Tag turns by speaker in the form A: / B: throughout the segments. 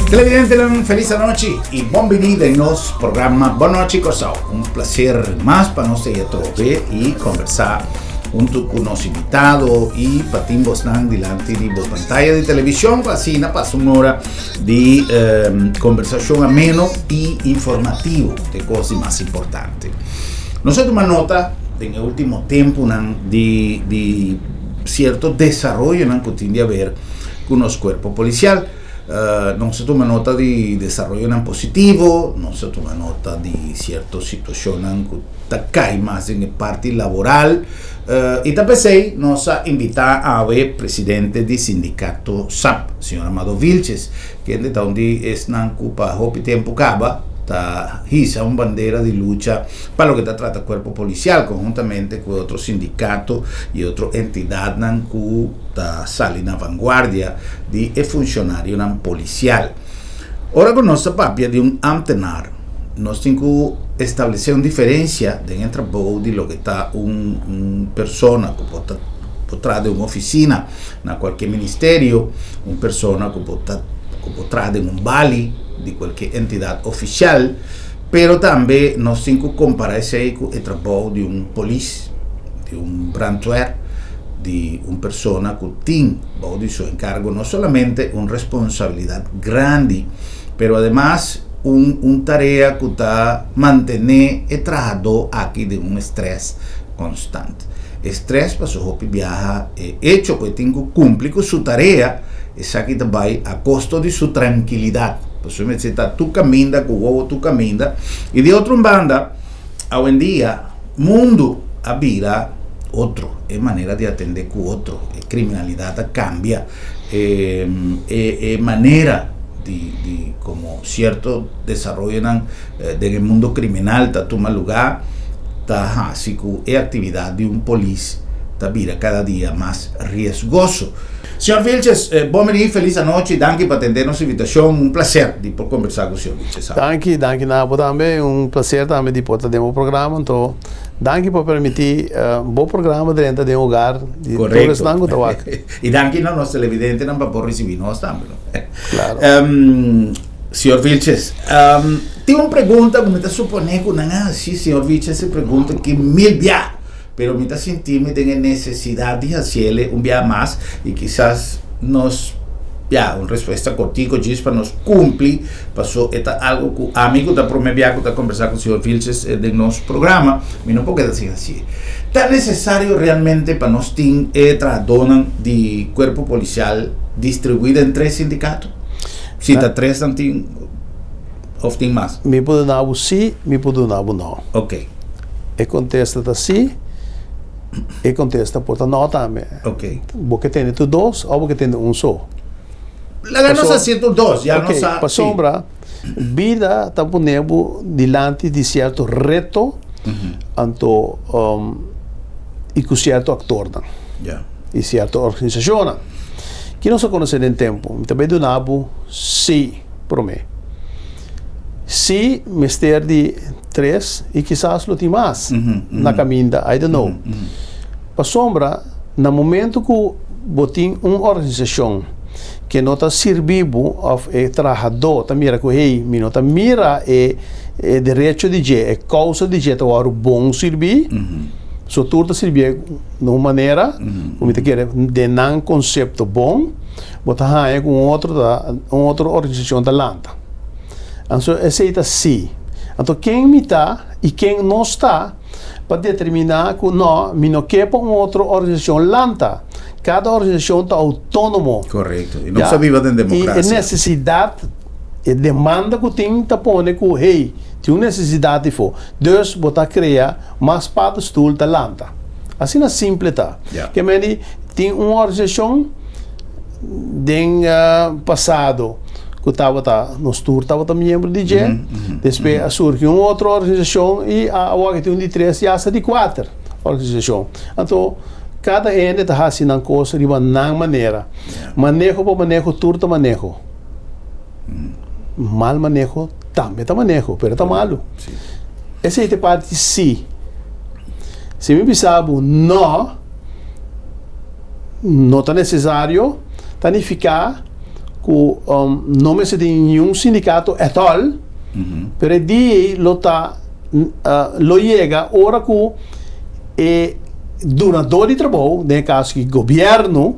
A: Televidentenan, felis anochi i bon bini den nos programa Bon Nochi Kòrsou. Un plaser mas pa nos ei atrobe i kombersá huntu ku nos invitado i pa tin bosnan dilanti di bo pantaya di televishon pa asina pasa un ora di kombersashon ameno i informativo, te kos di mas importante. Nos a tuma nota den e ultimo tempunan di di sierto desaroyonan ku tin di haber ku nos kuerpo polisial. Nos a tuma nota di desaroyonan positivo, nos a tuma nota di sierto situashonnan ku ta kai mas den e parti laboral i ta p'esei nos a invitá awe presidente di sindikato sap, señor Amado Vilches, kende ta un di esnan ku pa hopi tempu kaba ta hisa un bandera di lucha pa loke ta trata kuerpo polisial konhuntamente ku e otro sindikato i otro entidatnan ku ta sali na vanguardia di e funshonarionan polisial. Ora ku nos ta papia di un ámtenar, nos tin ku establesé un diferensia den e trabou di loke ta un un persona ku por ta por traha den un ofisina na kualke ministerio, un persona ku por ta ku por traha den un bali di kualke entidat ofisial, pero tambe nos tin ku kompará esei ku e trabou di un polis, di un brandweer, di un persona ku tin bou di su enkargo no solamente un responsabilidat grandi, pero ademas un un tarea ku ta mantené e trahadó aki den un estrès konstant. E strès pasobra hopi biaha e echo ku e tin ku kumpli ku su tarea, esaki ta bai a kosto di su trankilidat. Pasobra mester ta tur kaminda ku wowo tur kaminda. I di otro un banda, awendia mundu a bira otro, e manera di atendé ku otro, e kriminalidat a kambia, e e manera di di komo sierto desaroyonan den e mundo kriminal ta tuma lugá ta hasi ku e aktividat di un polis ta bira kada dia mas riesgoso. Señor Vilches, bon bini, felis anochi, danki pa atendé nos invitashon, un plaser di por kombersá ku señor Vilches.
B: Danki, danki na abo tambe, un plaser tambe di por ta den bo programa, anto danki pa permití bo programa drenta den hogar di tur esnan ku ta wak.
A: I danki na nos televidentenan pa por risibí nos tambe.
B: Klaro.
A: Señor Vilches, tin un pregunta ku mi ta suponé ku nan a hasi señor Vilches e pregunta ki mil bia. Pero mi ta sinti mi den e nesesidat di hasiele un bia mas i kisas nos, ya, un respuesta kortiko djis pa nos kumpli, paso e ta algu ku ami ku ta promé bia ku ta kombersá ku señor Vilches den nos programa, mi no por keda sin hasié. Ta nesesario realmente pa nos tin e trahadónan di kuerpo polisial distribuí den tres sindikato? Si ta tres nan tin òf tin mas?
B: Mi por duna bo sí, mi por duna bo no.
A: Oke.
B: E kontesta ta sí, e kontesta por ta no tambe.
A: Ok.
B: Bo ke tende tur dos òf bo ke tende un so?
A: Laga nos hasi tur dos, ya nos sa.
B: Ok, pasobra bida ta pone bo dilanti di sierto reto, anto i ku sierto aktornan.
A: Ya.
B: I sierto organisashonnan. Ki nos a konosé den tempu? Mi ta bai duna bo sí promé. Sí mester di tres i kisas lo tin mas na kaminda, I don't know. Pasobra na momento ku bo tin un organisashon ke no ta sirbi bo òf e trahadó ta mira ku hey mi no ta mira e e derecho di dje, e kousa di dje ta wòrdu bon sirbí, so tur ta sirbié na un manera ku mi ta kere den nan konsepto bon, bo ta haña ku un otro ta un otro organisashon ta lanta. Anto esei ta sí. Anto ken mi ta i ken nos ta pa determiná ku no, mi no ke pa un otro organisashon lanta. Kada organisashon ta outónomo.
A: Korekto. I nos ta biba den demokrasia.
B: I e nesesidat, e demanda ku tin ta pone ku hey, tin un nesesidat afó. Dus bo ta krea mas paddenstoel ta lanta. Asina simple ta. Ke mende tin un organisashon den pasado ku tabata, nos tur tabata miembro di dje, despues a surgi un otro organisashon i awor aki tin un di tres i asta di kuater organisashon. Anto kada hende ta hasi nan kos riba nan manera. Maneho pa maneho tur ta maneho. Mal maneho tambe ta maneho, pero ta malu. Esei ta e parti si. Si mi bisa bo no, no ta nesesario, ta nifiká. ku no mester tin niun sindikato at all, pero e dia ei lo ta lo yega ora ku e dunadó di trabou, den e kaso aki gobièrnu,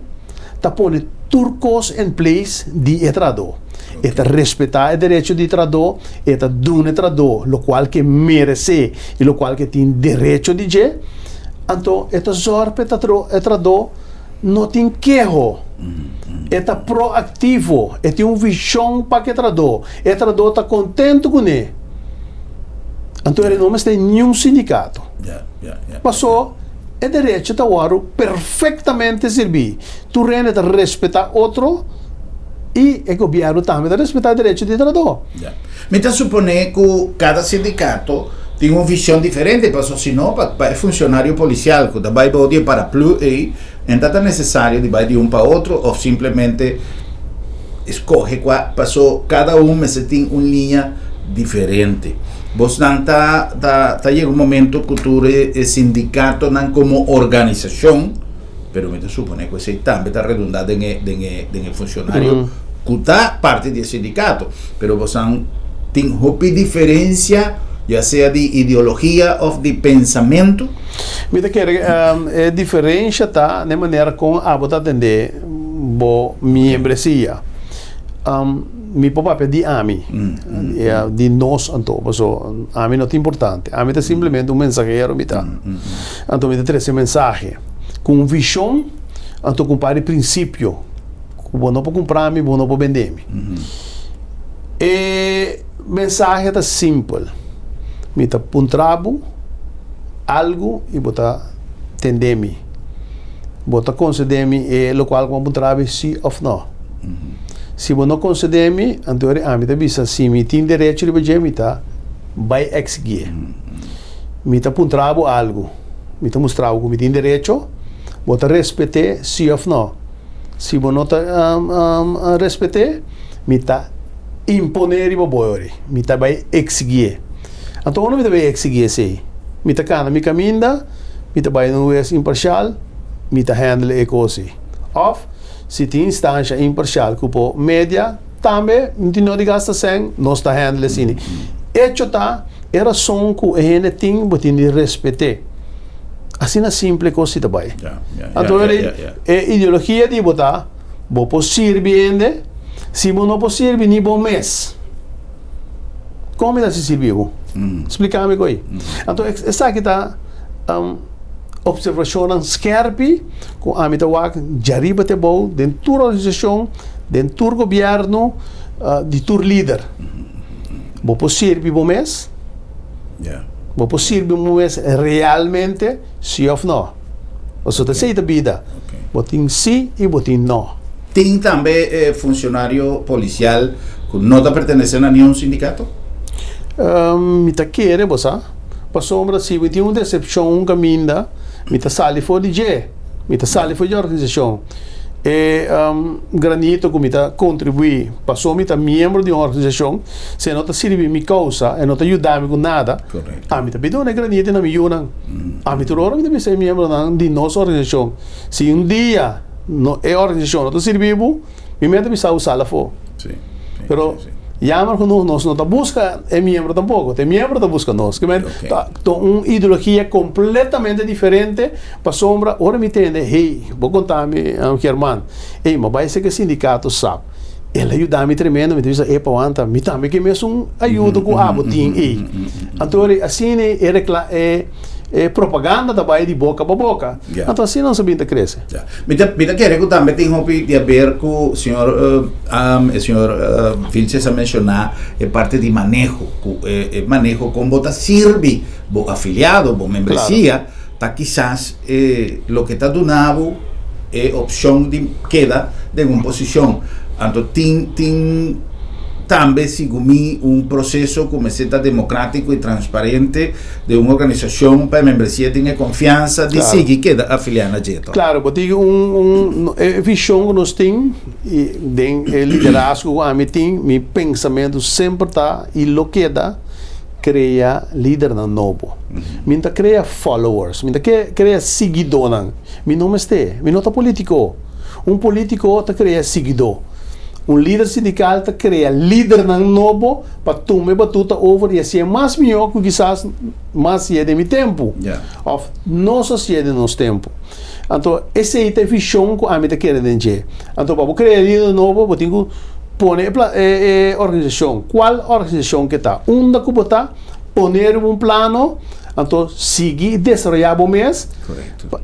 B: ta pone tur kos in place di e trahadó. E ta respetá e derecho di trahadó, e ta duna e trahadó lokual ke meresé i lokual ke tin derecho di dje. Anto e ta zòrg pa e trahadó no tin keho. E ta proaktivo, e tin un vishon pa ku e trahadó. E trahadó ta kontentu kuné. Anto e no mester niun sindikato. Paso e derecho ta wòrdu perfektamente sirbí. Tur hende ta respetá otro i e gobièrnu tambe ta respetá e derecho di trahadó.
A: Mi ta suponé ku kada sindikato tin un vishon diferente, pasobra si no pa e funshonario polisial ku ta bai bou di e paraplu ei, en ta ta nesesario di bai di un pa otro òf simplemente skohe kua, paso kada un mester tin un liña diferente. Bosnan ta ta ta yega un momento ku tur e sindikatonan komo organisashon, pero mi ta supone ku esei tambe ta redunda den e den e den e funshonario ku ta parti di e sindikato. Pero bosan tin hopi diferensia ya sea di ideologia òf di pensamentu?
B: Mi ta kere e diferensia ta den manera kon abo ta atendé bo miembresia. Mi por papia di ami, di nos anto, paso ami no ta importante. Ami ta simplemente un mensahero mi ta. Anto mi ta trese mensahe ku un vishon, anto ku un par di prinsipio ku bo no por kumpra mi, bo no por bende mi. E mensahe ta simpel, mi ta puntra bo algu i bo ta tende mi. Bo ta konsede mi e lokual ku mi a puntra bo si òf no. Si bo no konsede mi, anto ami ta bisa si mi tin derecho riba dje mi ta bai eksigié. Mi ta puntra bo algu, mi ta mustra bo ku mi tin derecho, bo ta respet'é si òf no? Si bo no ta respet'é, mi ta imponé riba bo ori, mi ta bai eksigié. Anto unda mi ta bai eksigié esei? Mi ta kana mi kaminda, mi ta bai na un wes imparshal, mi ta handle e kos ei. Òf, si tin instansha imparshal ku por media, tambe mi tin no di gasta sèn, nos ta handle esei. Echo ta. E rason ku e hende tin, bo tin di respet'é. Asina simple kos si ta bai. Anto e ideologia di bo ta, bo por sirbi hende, si bo no por sirbi ni bo mes, kon mi ta hasi sirbi bo? Splika mi ko'i. Anto esaki ta opservashonnan skèrpi ku ami ta wak djariba te bou den tur organisashon, den tur gobièrnu, di tur lider. Bo por sirbi bo mes? Bo por sirbi bo mes realmente, si òf no? Pasobra ta esei ta bida. Bo tin si i bo tin no.
A: Tin tambe funcionario policial cu no ta pertenece na niun sindicato?
B: Mi ta kere, bo sa. Pasobra si mi tin un decepcion un caminda, mi ta sali for di dje. Mi ta sali for di organisacion. E granito ku mi ta kontribuí paso mi ta miembro di un organisashon, si e no ta sirbi mi kousa, e no ta yuda mi ku nada, ami ta biduna e granito na mi yunan. Ami tur ora mi ta bisa e miembronan di nos organisashon, si un dia no e organisashon no ta sirbi bo, mi mes ta bisa bo sal afó. Pero jammer genoeg nos no ta buska e miembro tampoko, ta e miembro ta buska nos. Ke men ta un ideologia kompletamente diferente pasobra ora mi tende, hey, bo konta mi German, ey mi a bai esaki sindikato sap, el a yuda mi tremendo, mi ta bisa epa wanta, mi tambe ke mesun ayudo ku abo tin ey. Anto asina e rekla e E propaganda ta bai di boka pa boka. Anto asina nos a bin ta krese.
A: Ya. Mi ta, mi ta kere ku tambe tin hopi di haber ku señor e señor Vilches a menshoná e parti di maneho, ku e e maneho kon bo ta sirbi bo afiliado, bo membresia, ta kisas e loke ta duna bo e opshon di keda den un posishon. Anto tin tin tambe sigun mi un proseso ku mester ta demokratiko i transparente den un organisashon pa e membresia tin e konfiansa di sigui keda afiliá na dje.
B: Klaro, bo tin un un e vishon ku nos tin i den e liderazgo ku ami tin, mi pensamentu semper ta i lo keda krea lidernan nobo. Mi no ta krea followers, mi no ta krea siguidónan. Mi no mester, mi no ta polítiko. Un polítiko ta krea siguidó. Un lider sindikal ta krea lidernan nobo pa tuma e batuta over i hasié mas mihó ku kisas mas hasié den mi tempu òf nos hasié den nos tempu. Anto esei ta e vishon ku ami ta kere den dje. Anto pa bo krea lider nobo bo tin ku pone e e organisashon, kual organisashon ke ta, unda ku bo ta, pone riba un plano, anto sigui desaroyá bo mes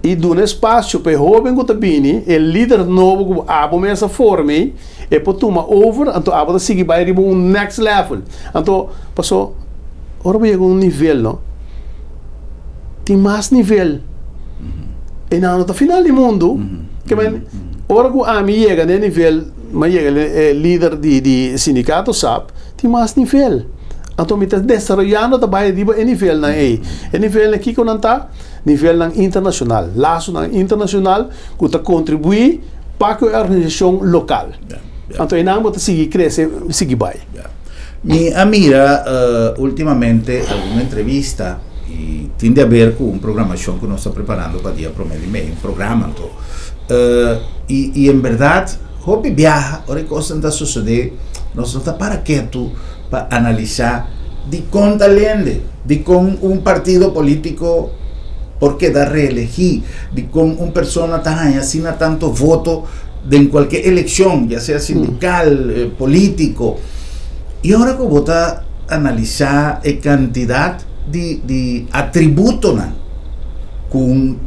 B: i duna espasio pa e hóben ku ta bini, e lider nobo ku abo mes a forma ei, e por tuma over, anto abo ta sigui bai riba un next level. Anto, paso ora bo yega un nivel no, tin mas nivel. E nan no ta final di mundu. Ke men, ora ku ami yega na e nivel, mi a yega na e lider di sindikato sap, tin mas nivel. Anto mi ta desaroyando ta bai riba e nivelnan ei. E nivelnan kiko nan ta? Nivelnan internashonal, lasonan internashonal ku ta kontribuí pa ku e organisashon lokal. Anto einan bo ta sigui krese, sigui bai.
A: Mi a mira ultimamente algun entrevista i tin di haber ku un programashon ku nos ta preparando pa dia promé di mei, un programa anto. I en bèrdat hopi biaha ora e kosnan ta sosodé nos no ta para ketu pa analisá dikon ta lende, dikon un partido polítiko por keda reelegí, dikon un persona ta haña asina tanto voto den kualke elekshon, ya sea sindikal, polítiko. I ora ku bo ta analisá e kantidat di di atributonan ku un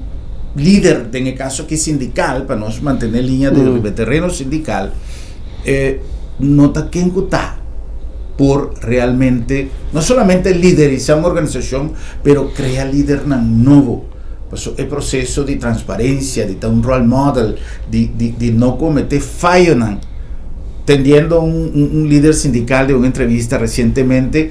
A: lider, den e kaso aki sindikal, pa nos mantené liña di riba e tereno sindikal, e no ta ken ku ta por realmente no solamente liderisá un organisashon, pero krea lidernan nobo. Pasobra e proseso di transparensia, di ta un role model, di di di no kometé fayonan. Tendiendo un un lider sindikal den un entrevista resientemente,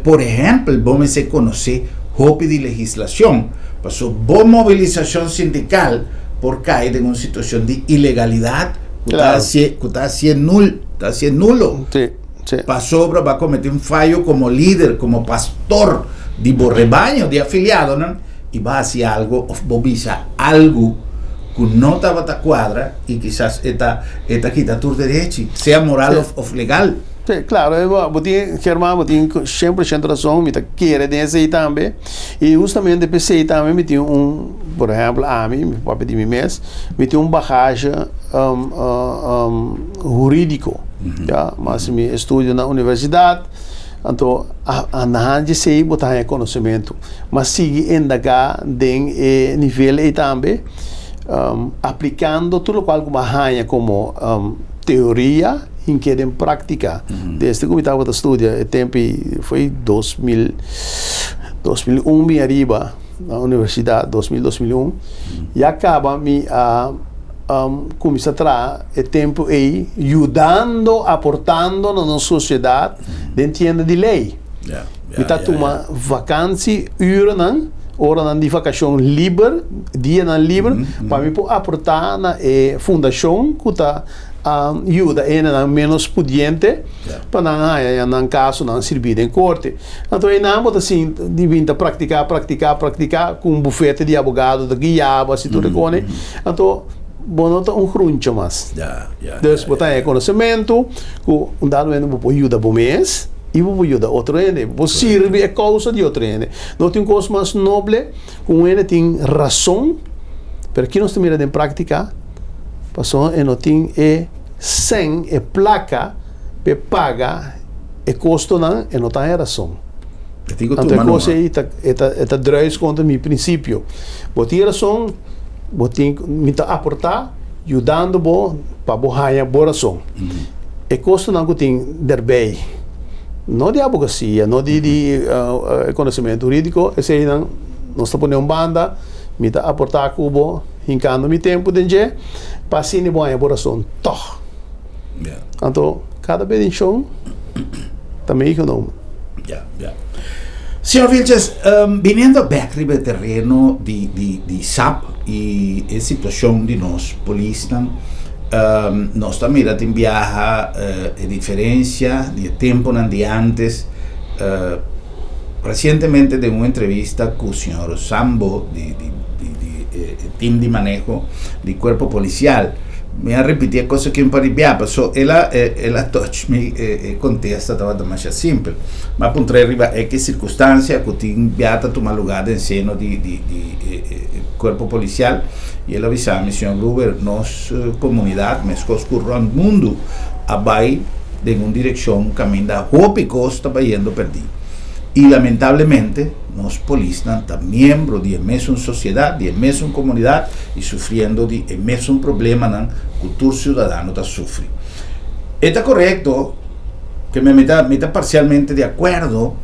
A: por ehèmpel, bo mester konosé hopi di legislashon, pasobra bo mobilisashon sindikal por kai den un situashon di ilegalidat ku ta hasié ku ta hasié nul, ta hasié nulo. Pasobra bo a kometé un fayo komo lider, komo pastor di bo rebaño di afiliadonan i bo a hasi algu òf bo bisa algu ku no tabata kuadra i kisas e ta e ta kita tur derechi, sea moral òf òf legal.
B: Sí, klaro, bo tin, German, bo tin 100% rason, mi ta kere den esei tambe. I hustamente p'esei tambe mi tin un, por ehèmpel ami, mi papia di mi mes, mi tin un bagahe hurídiko, ya, mas mi estudio na universidat, anto a na hanchi esei bo ta haña konosementu. Mas sigui indagá den e nivel ei tambe, aplikando tur lokual ku bo a haña komo teoria hink'é den práktika. Desde ku mi tabata studia e tempu ei foi 2000, 2001 bin ariba na universidat, 2000, 2001, ya kaba mi a kuminsá traha e tempu ei yudando, aportando na nos sosiedat den tienda di lei. Mi ta tuma vakansi uranan, oranan di vakashon liber, dianan liber, pa mi por aportá na e fundashon ku ta yuda hendenan ménos pudiente pa nan haña nan kasonan sirbí den korte. Anto einan bo ta sinti di bin ta praktiká, praktiká, praktiká ku un bufete di abogado ta guia bo asi tur e kone. Anto bo no ta un gruncho mas. Dus bo ta haña konosementu ku un dado momento bo por yuda bo mes. I bo por yuda otro hende, bo por sirbi e kousa di otro hende. No tin kos mas noble ku un hende tin rason, pero ki nos ta mira den práktika? Pasobra e no tin e sèn, e plaka pa e paga e kostonan, e no ta haña rason. Anto e kos ei ta e ta e ta druis kontra mi prinsipio. Bo tin rason, bo tin mi ta aportá yudando bo pa bo haña bo rason. E kostonan ku tin derbei, no di abogasia, no di di konosementu hurídiko, eseinan nos ta pone un banda, mi ta aportá ku bo hinkando mi tempu den dje pa asina bo haña bo rason tòg. Anto kada bendición ta meegenomen.
A: Ya, ya. Señor Vilches, biniendo bek riba e tereno di, di, di SAP i e situacion di nos polisnan, nos ta mira tin biaha e diferencia di e temponan di antes. Recientemente den un entrevista cu señor Sambo di, di, di, di e team di maneho di cuerpo policial. Mi a ripití e kos aki un par di bia, paso el a el a touch mi e kontesta tabata masha simpel. Mi a puntra e riba e ki sirkunstansia ku tin bia ta tuma lugá den seno di di di e kuerpo polisial i el a bisa mi, Señor Gruber, nos komunidat meskos ku rònt mundu a bai den un direkshon kaminda hopi kos ta bayendo pèrdí i lamentablemente nos polisnan ta miembro di e mesun sosiedat, di e mesun komunidat i sufriendo di e mesun problemanan ku tur siudadano ta sufri. E ta korekto ke mi ta mi ta parsialmente di akuerdo,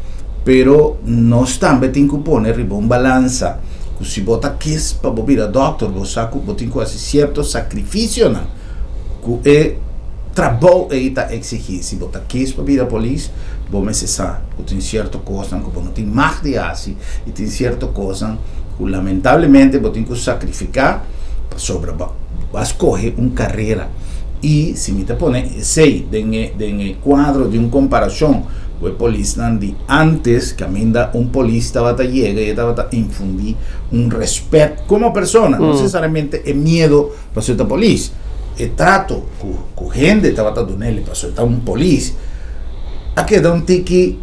A: pero nos tambe tin ku pone riba un balansa ku si bo ta kis pa bo bira dòkter bo sa ku bo tin ku hasi sierto sakrifisionan ku e trabou ei ta eksigí. Si bo ta kis pa bira polis, bo mester sa ku tin sierto kosnan ku bo no tin mag di hasi i tin sierto kosnan ku lamentablemente bo tin ku sakrifiká pasobra bo a skohe un karera. I si mi ta pone esei den e den e kuadro di un komparashon ku e polisnan di ántes, kaminda un polis tabata yega i e tabata infundí un rèspèt komo persona, no nesesariamente e miedo Pasobra ta polis. E trato ku ku hende tabata dun'el pasobra ta un polis a keda un tiki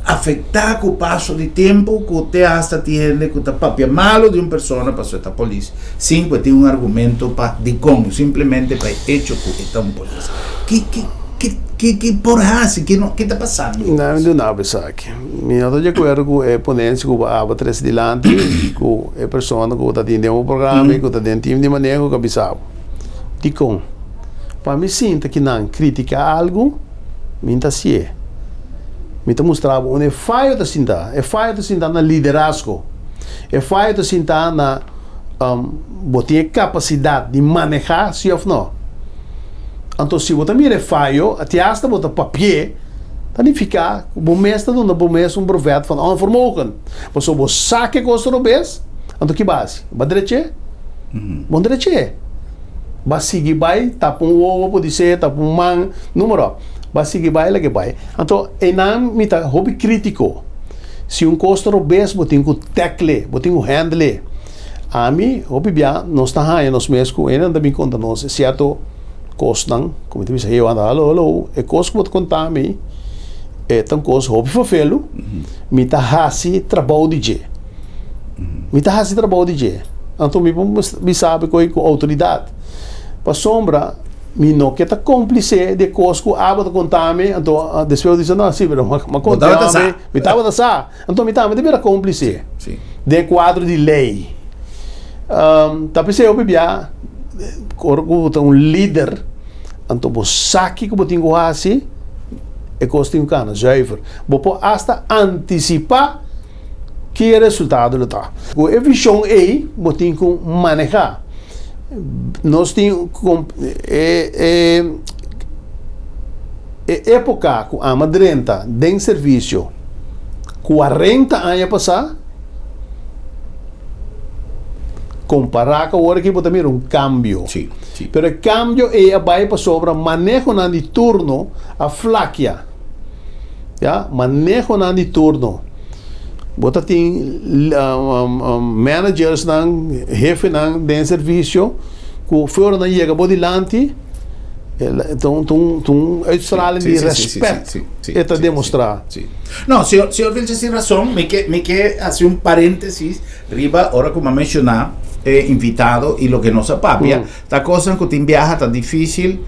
A: afektá ku paso di tempu ku te asta tin hende ku ta papia malu di un persona pasobra ta polis sin ku e tin un argumento pa dikon, simplemente pa e echo ku e ta un polis. Ki ki ki ki por hasi? Ki no ki ta pasando?
B: Nan mi duna bo esaki. Mi no ta di akuerdo ku e ponensia ku bo aba trese dilanti ku e persona ku ta tin den bo programa i ku ta den tim di maneho ku a bisa bo. Dikon? Pa mi sinta ki nan kritiká algu, mi ta hasié. Mi ta mustra bo unda e fayo ta sinta. E fayo ta sinta na liderazgo. E fayo ta sinta na bo tin e kapasidat di manehá si òf no. Anto si bo ta mira e fayo, te asta bo ta papi'é, ta nifiká ku bo mes ta duna bo mes un brevet van onvermogen. Pasobra bo sa ke kos ta robes, anto ki bo a hasi? Bo a drech'é? Bo no drech'é. Bo a sigui bai, tapa un wowo podisé, tapa un man, número. Bo a sigui bai lag'é bai. Anto einan mi ta hopi krítiko. Si un kos ta robes, bo tin ku tèkl'é, bo tin ku hèndl'é. Ami, hopi bia, nos ta haña nos mes ku hende nan ta bin konta nos e sierto kosnan, ku mi ta bisa, hey, wanta, halo, halo, e kos ku bo ta konta mi e ta un kos hopi fofelu, mi ta hasi trabou di dje. Mi ta hasi trabou di dje. Anto mi por bisa bo koe ku outoridat. Pasobra mi no ke ta kómplise di e kos ku abo ta konta mi, anto despues bo ta bisa, no, si, pero m'a konta mi, mi tabata sa. Anto mi tambe ta bira kómplise den e kuadro di lei. Ta p'esei hopi bia ora ku bo ta un lider, anto bo sa kiko bo tin ku hasi, e kos tin ku kana zuiver. Bo por asta antisipá ki e resultado lo ta. Ku e vishon ei bo tin ku manehá. Nos tin ku e e époka ku ama drenta den servisio 40 aña pasá, kompará ku awor aki bo ta mira un kambio.
A: Sí, sí.
B: Pero e kambio ei a bai pasobra manehonan di turno a flakia. Ya, manehonan di turno. Bo ta tin managersnan, hefenan den servisio ku for nan yega bo dilanti, ta un uitstraling di respet e ta demostrá.
A: No, señor, señor Vilches tin razón. Mi ke, mi ke hasi un paréntesis riba ora ku mi a menshoná e invitado i loke nos a papia. Ta kosnan ku tin biaha ta difísil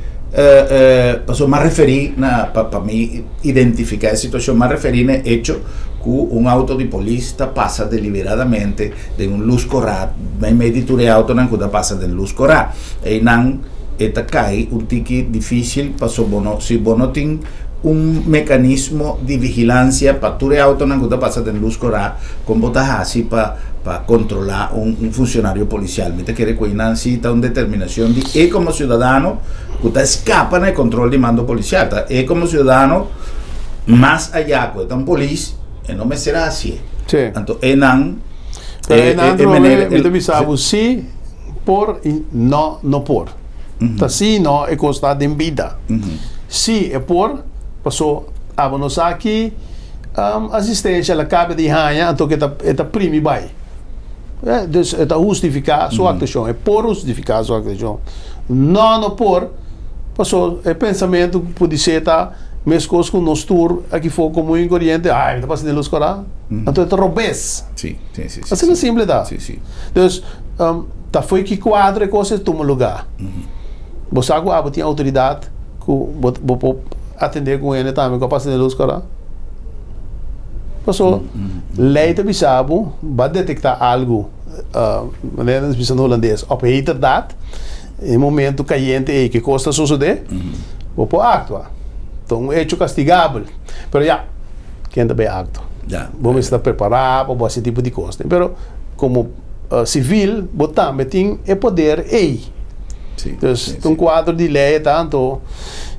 A: pasobra mi a referí na, pa pa mi identifiká e situashon, mi a referí na e echo ku un outo di polis ta pasa deliberadamente den un lus korá meimei di tur e outonan ku ta pasa den lus korá. Einan e ta kai un tiki difísil pasobra bo no, si bo no tin un mekanismo di vigilansia pa tur e outonan ku ta pasa den lus korá, kon bo ta hasi pa pa kontrolá un un funsionario polisial? Mi ta kere ku einan si ta un determinashon di e komo siudadano ku ta skapa na e kontrol di mando polisial. Ta e komo siudadano mas ayá ku e ta un polis e no mester hasié.
B: Sí.
A: Anto einan
B: Pero einan trobe mi ta bisa bo si por i no no por. Ta si no e kos ta den bida. Si e por, paso abo no sa ki asistencia la kabe di haña anto ke ta e ta primi bai. Dus e ta hustifiká su aktuashon, e por hustifiká su aktuashon. No, no por, paso e pensamentu ku pudi ser ta meskos ku nos tur aki for komun i koriente, ai, mi ta pasa den lus kòrá. Anto e ta robes. Asina simple ta. Dus, ta fo'i ki kuadro e kos e tuma lugá. Bo sa ku abo tin outoridat ku bo bo por atendé ku hende tambe ku a pasa den lus kòrá? Paso lei ta bisa bo ba detektá algu, manera nan ta bisa na hulandes, op heterdaad, e momento kayente ei ku e kos ta sosodé, bo por aktua. Ta un echo kastigabel. Pero ya, ken ta bai aktua? Bo mester ta prepará pa bo hasi tipo di kos. Pero komo sivil bo tambe tin e poder ei. Dus ta un kuadro di lei e ta, anto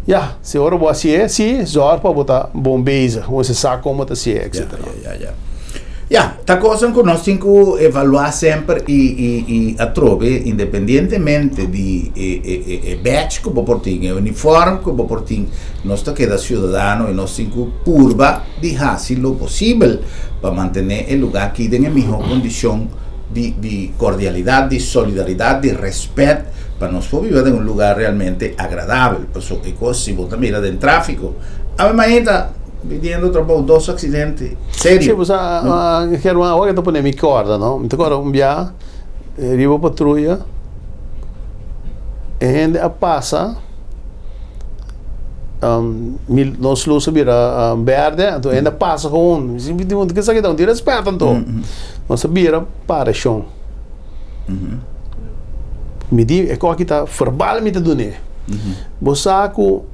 B: ya, si ora bo hasié, si, zòrg pa bo ta bon bezig, bo mester sa kon bo ta hasié, etsetera.
A: Ya, ya, ya. Ya, ta kosnan ku nos tin ku evaluá semper i i i atrobe independientemente di e e e e badge ku bo por tin, e uniform ku bo por tin, nos ta keda siudadano i nos tin ku purba di hasi lo posibel pa mantené e lugá aki den e mihó kondishon di di kordialidat, di solidaridat, di rèspèt pa nos por biba den un lugá realmente agradabel. Pasobra e kos si bo ta mira den tráfiko, awe mainta pidiendo trabou dos aksidente serio.
B: Sí, bo sa, German, awor ke ta pone mi kòrda, no? Mi ta kòrda un bia riba patruya e hende a pasa. Mi nos lus a bira berde, anto hende a pasa gewoon. Mi si, ke esaki ta? Un tin respet anto. Nos a bira para shon. Mi di, e kos aki ta verbal mi ta dun'é. Bo sa ku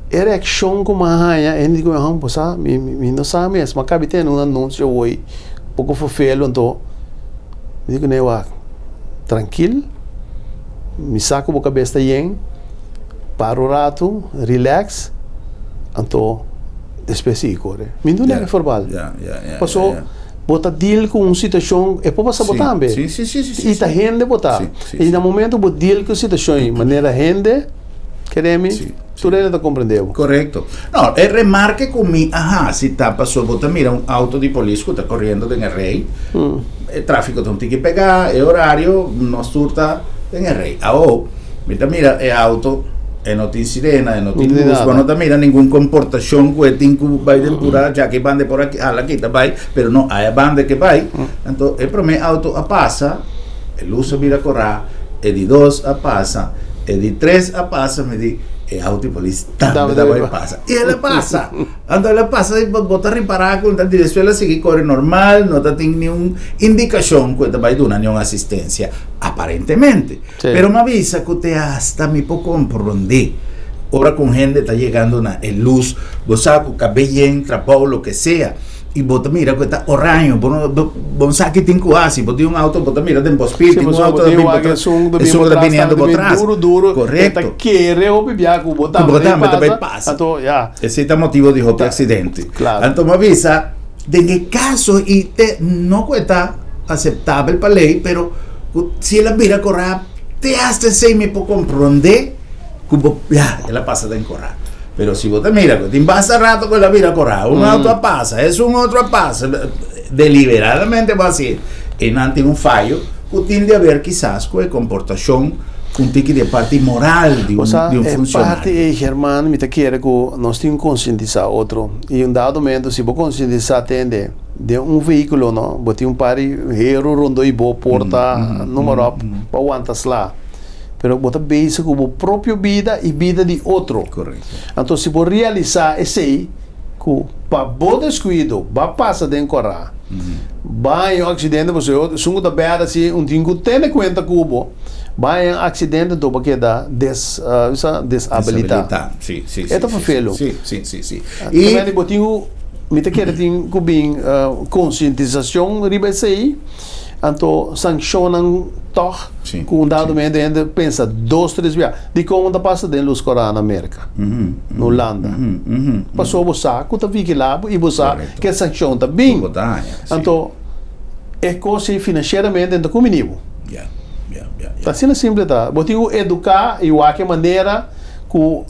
B: e reakshon ku mi a haña, hende di ku mi, bo sa, mi mi no sa mes, mi a kabi tene un anunsio awor poko ferfelu, anto mi di kuné, wak, trankil, mi sa ku bo kabes ta yen. Para un ratu, relax, anto despues sigui kore. Mi no nega verbal. Paso bo ta deal ku un situashon, e por pasa bo tambe. I ta hende bo ta. I na momento bo deal ku e situashon ei manera hende, kere mi, tur hende ta komprende bo.
A: Korekto. No, e remarke ku mi a hasi ta paso bo ta mira un auto di polis ku ta koriendo den e rei, e trafiko ta un tiki pegá, e orario nos tur ta den e rei. Awo. Mi ta mira e auto, e no tin sirena, e no tin luz, bo no ta mira ningun comportacion cu e tin cu bay den pura, djaki banda e por aki, hala aki ta bay, pero no aya banda ke bay. Anto e prome auto a pasa, e luz a bira cora, e di dos a pasa, e di tres a pasa, mi di, e auto di polis tambe ta bay pasa. Y el a pasa. Anto el a pasa y bo ta ripara cu ta di despues el a sigui core normal, no ta tin niun indicacion cu e ta bay duna niun asistencia, aparentemente. Pero m'a bisa ku te hasta mi por komprondé ora ku un hende ta yegando na e lus, bo sa ku kab'é yen, trabou, loke sea, i bo ta mira ku e ta oraño, bo no bo no sa ki tin ku hasi, bo tin un auto, bo ta mira den bo spil, tin un auto ta bin bo tras, esun ku ta biniendo bo tras. Korekto. Ku bo tambe ta bai pasa. Esei ta motibu di hopi aksidente. Anto m'a bisa. Den e kaso i te no ku e ta aseptabel pa lei, pero ku si el a bira korá te hasta esei mi por komprondé ku bo ya el a pasa den korá. Pero si bo ta mira ku tin basta rato ku el a bira korá, un auto a pasa, esun otro a pasa, deliberadamente bo a hasi e nan tin un fayo ku tin di haber kisas ku e komportashon un tiki di e parti moral di un
B: Osea,
A: di un
B: e
A: funcionario.
B: parti ei, German, mi ta kere ku nos tin konsientisá otro. I un dado momento si bo konsientisá tende den un vehíkulo, no, bo tin un par di heru rondó i bo porta, noem maar op, pa wanta sla. Pero bo ta bezig ku bo propio bida i bida di otro.
A: Korekto.
B: Anto si bo realisá esei, ku pa bo deskuido ba pasa den kòrá, ba haña un aksidente pasobra esun ku ta bèrdè si un tin ku tene kuenta ku bo, ba haña un aksidente anto bo keda des bisa desabilitá.
A: Desabilitá, si, si,
B: E ta
A: si,
B: ferfelu.
A: si, si, si, si.
B: I
A: I
B: bo tin ku, mi ta kere tin ku bin konsientisashon riba esei. Anto sankshonnan tòg ku un dado momento hende pensa dos tres bia. Dikon ta pasa den Luz Kòrá na Merka, na Hulanda? Pasobra bo sa ku ta vigilá bo i bo sa ku e sankshon ta bin. Anto e kos ei finansieramente no ta kumbiní bo. Ta asina simple ta. Bo tin ku eduká i wak e manera ku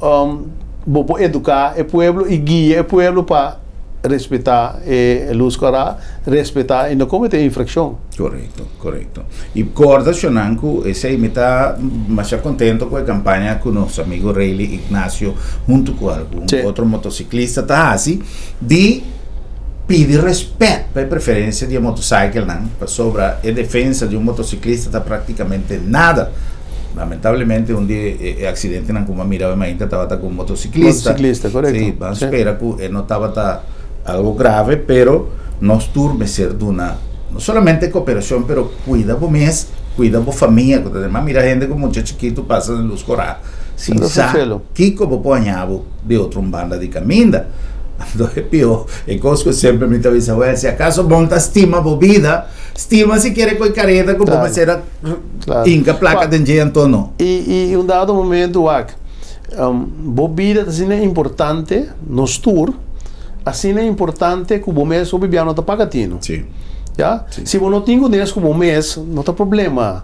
B: bo por eduká e pueblo i guia e pueblo pa. Respetá e lus kòrá, respetá i no kometé infrakshon.
A: Korekto, korekto. I kòrda shonnan ku esei mi ta masha kontento ku e kampaña ku nos amigo Rayleigh Ignacio huntu ku algun otro motosiklista ta hasi di pidi rèspèt pa e preferensia di e motosaikelnan pasobra e defensa di un motosiklista ta praktikamente nada. Lamentablemente un di e accidentenan cu mi a mira awe mainta tabata cu un motociclista.
B: Motociclista, correcto.
A: Sí, ban spera cu e no tabata algo grave, pero nos tur mester duna no solamente cooperacion, pero cuida bo mes, cuida bo famia, cu ta den. Mi a mira hende cu mucha chikito pasa den luz cora sin sa kico bo por haña bo di otro un banda di caminda. Anto e pio, e cos cu semper mi ta bisa, well, si acaso bon ta stima bo bida, stima sikiera cu e careta cu bo mester a Inka plaka den dje anto no.
B: I un dado momento wak, bo bida ta asina importante, nos tur, asina importante ku bo mes hopi bia no ta paga tinu. Ya? Si bo no tin kunes ku bo mes, no ta problema.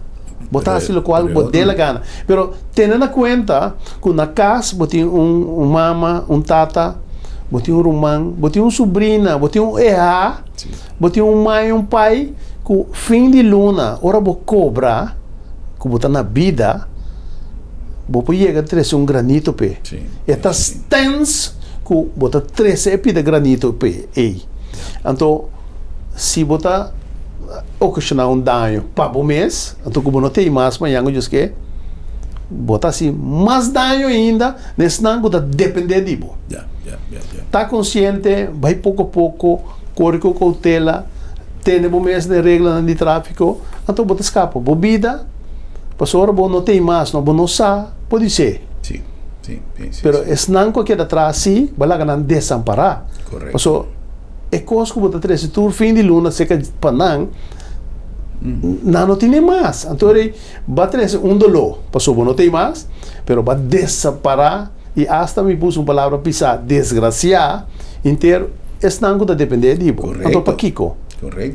B: Bo ta hasi lokual bo dé la gana. Pero tene na kuenta ku na kas bo tin un mama, un tata, bo tin un ruman, bo tin un subrina, bo tin un eha. Bo tin un mai i un pai ku fin di luna ora bo kobra ku bo ta na bida bo por yega trese un granito p'e. E ta stens ku bo ta trese e pida granito p'e ei. Anto si bo ta okashoná un daño pa bo mes, anto ku bo no tei mas mañan ku Dios ke, bo ta hasi mas daño ainda na esnan ku ta dependé di bo. Ta konsiente, bai poko poko. Kore ku koutela, tene bo mes den reglanan di tráfiko, anto bo ta skapa bo bida, pasobra bo no tin mas, no, bo no sa podisé.
A: Sí, sí, sí, sí.
B: Pero esnan ku a keda tras sí, bo a laga nan desampará.
A: Korekto.
B: Pasobra e kos ku bo ta trese tur fin di luna serka pa nan, nan no tene mas. Anto rei bo a trese un doló, pasobra bo no tin mas, pero bo a desampará. I asta mi puso un palabra pisá, desgrasiá, henter esnan ku ta dependé di bo. Anto pakiko?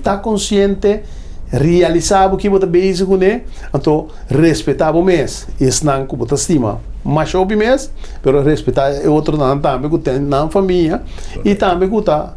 B: Ta konsiente, realisá bo ki bo ta bezig kuné, anto respetá bo mes i esnan ku bo ta stima masha hopi mes, pero respetá e otronan tambe ku ten nan famia i tambe ku ta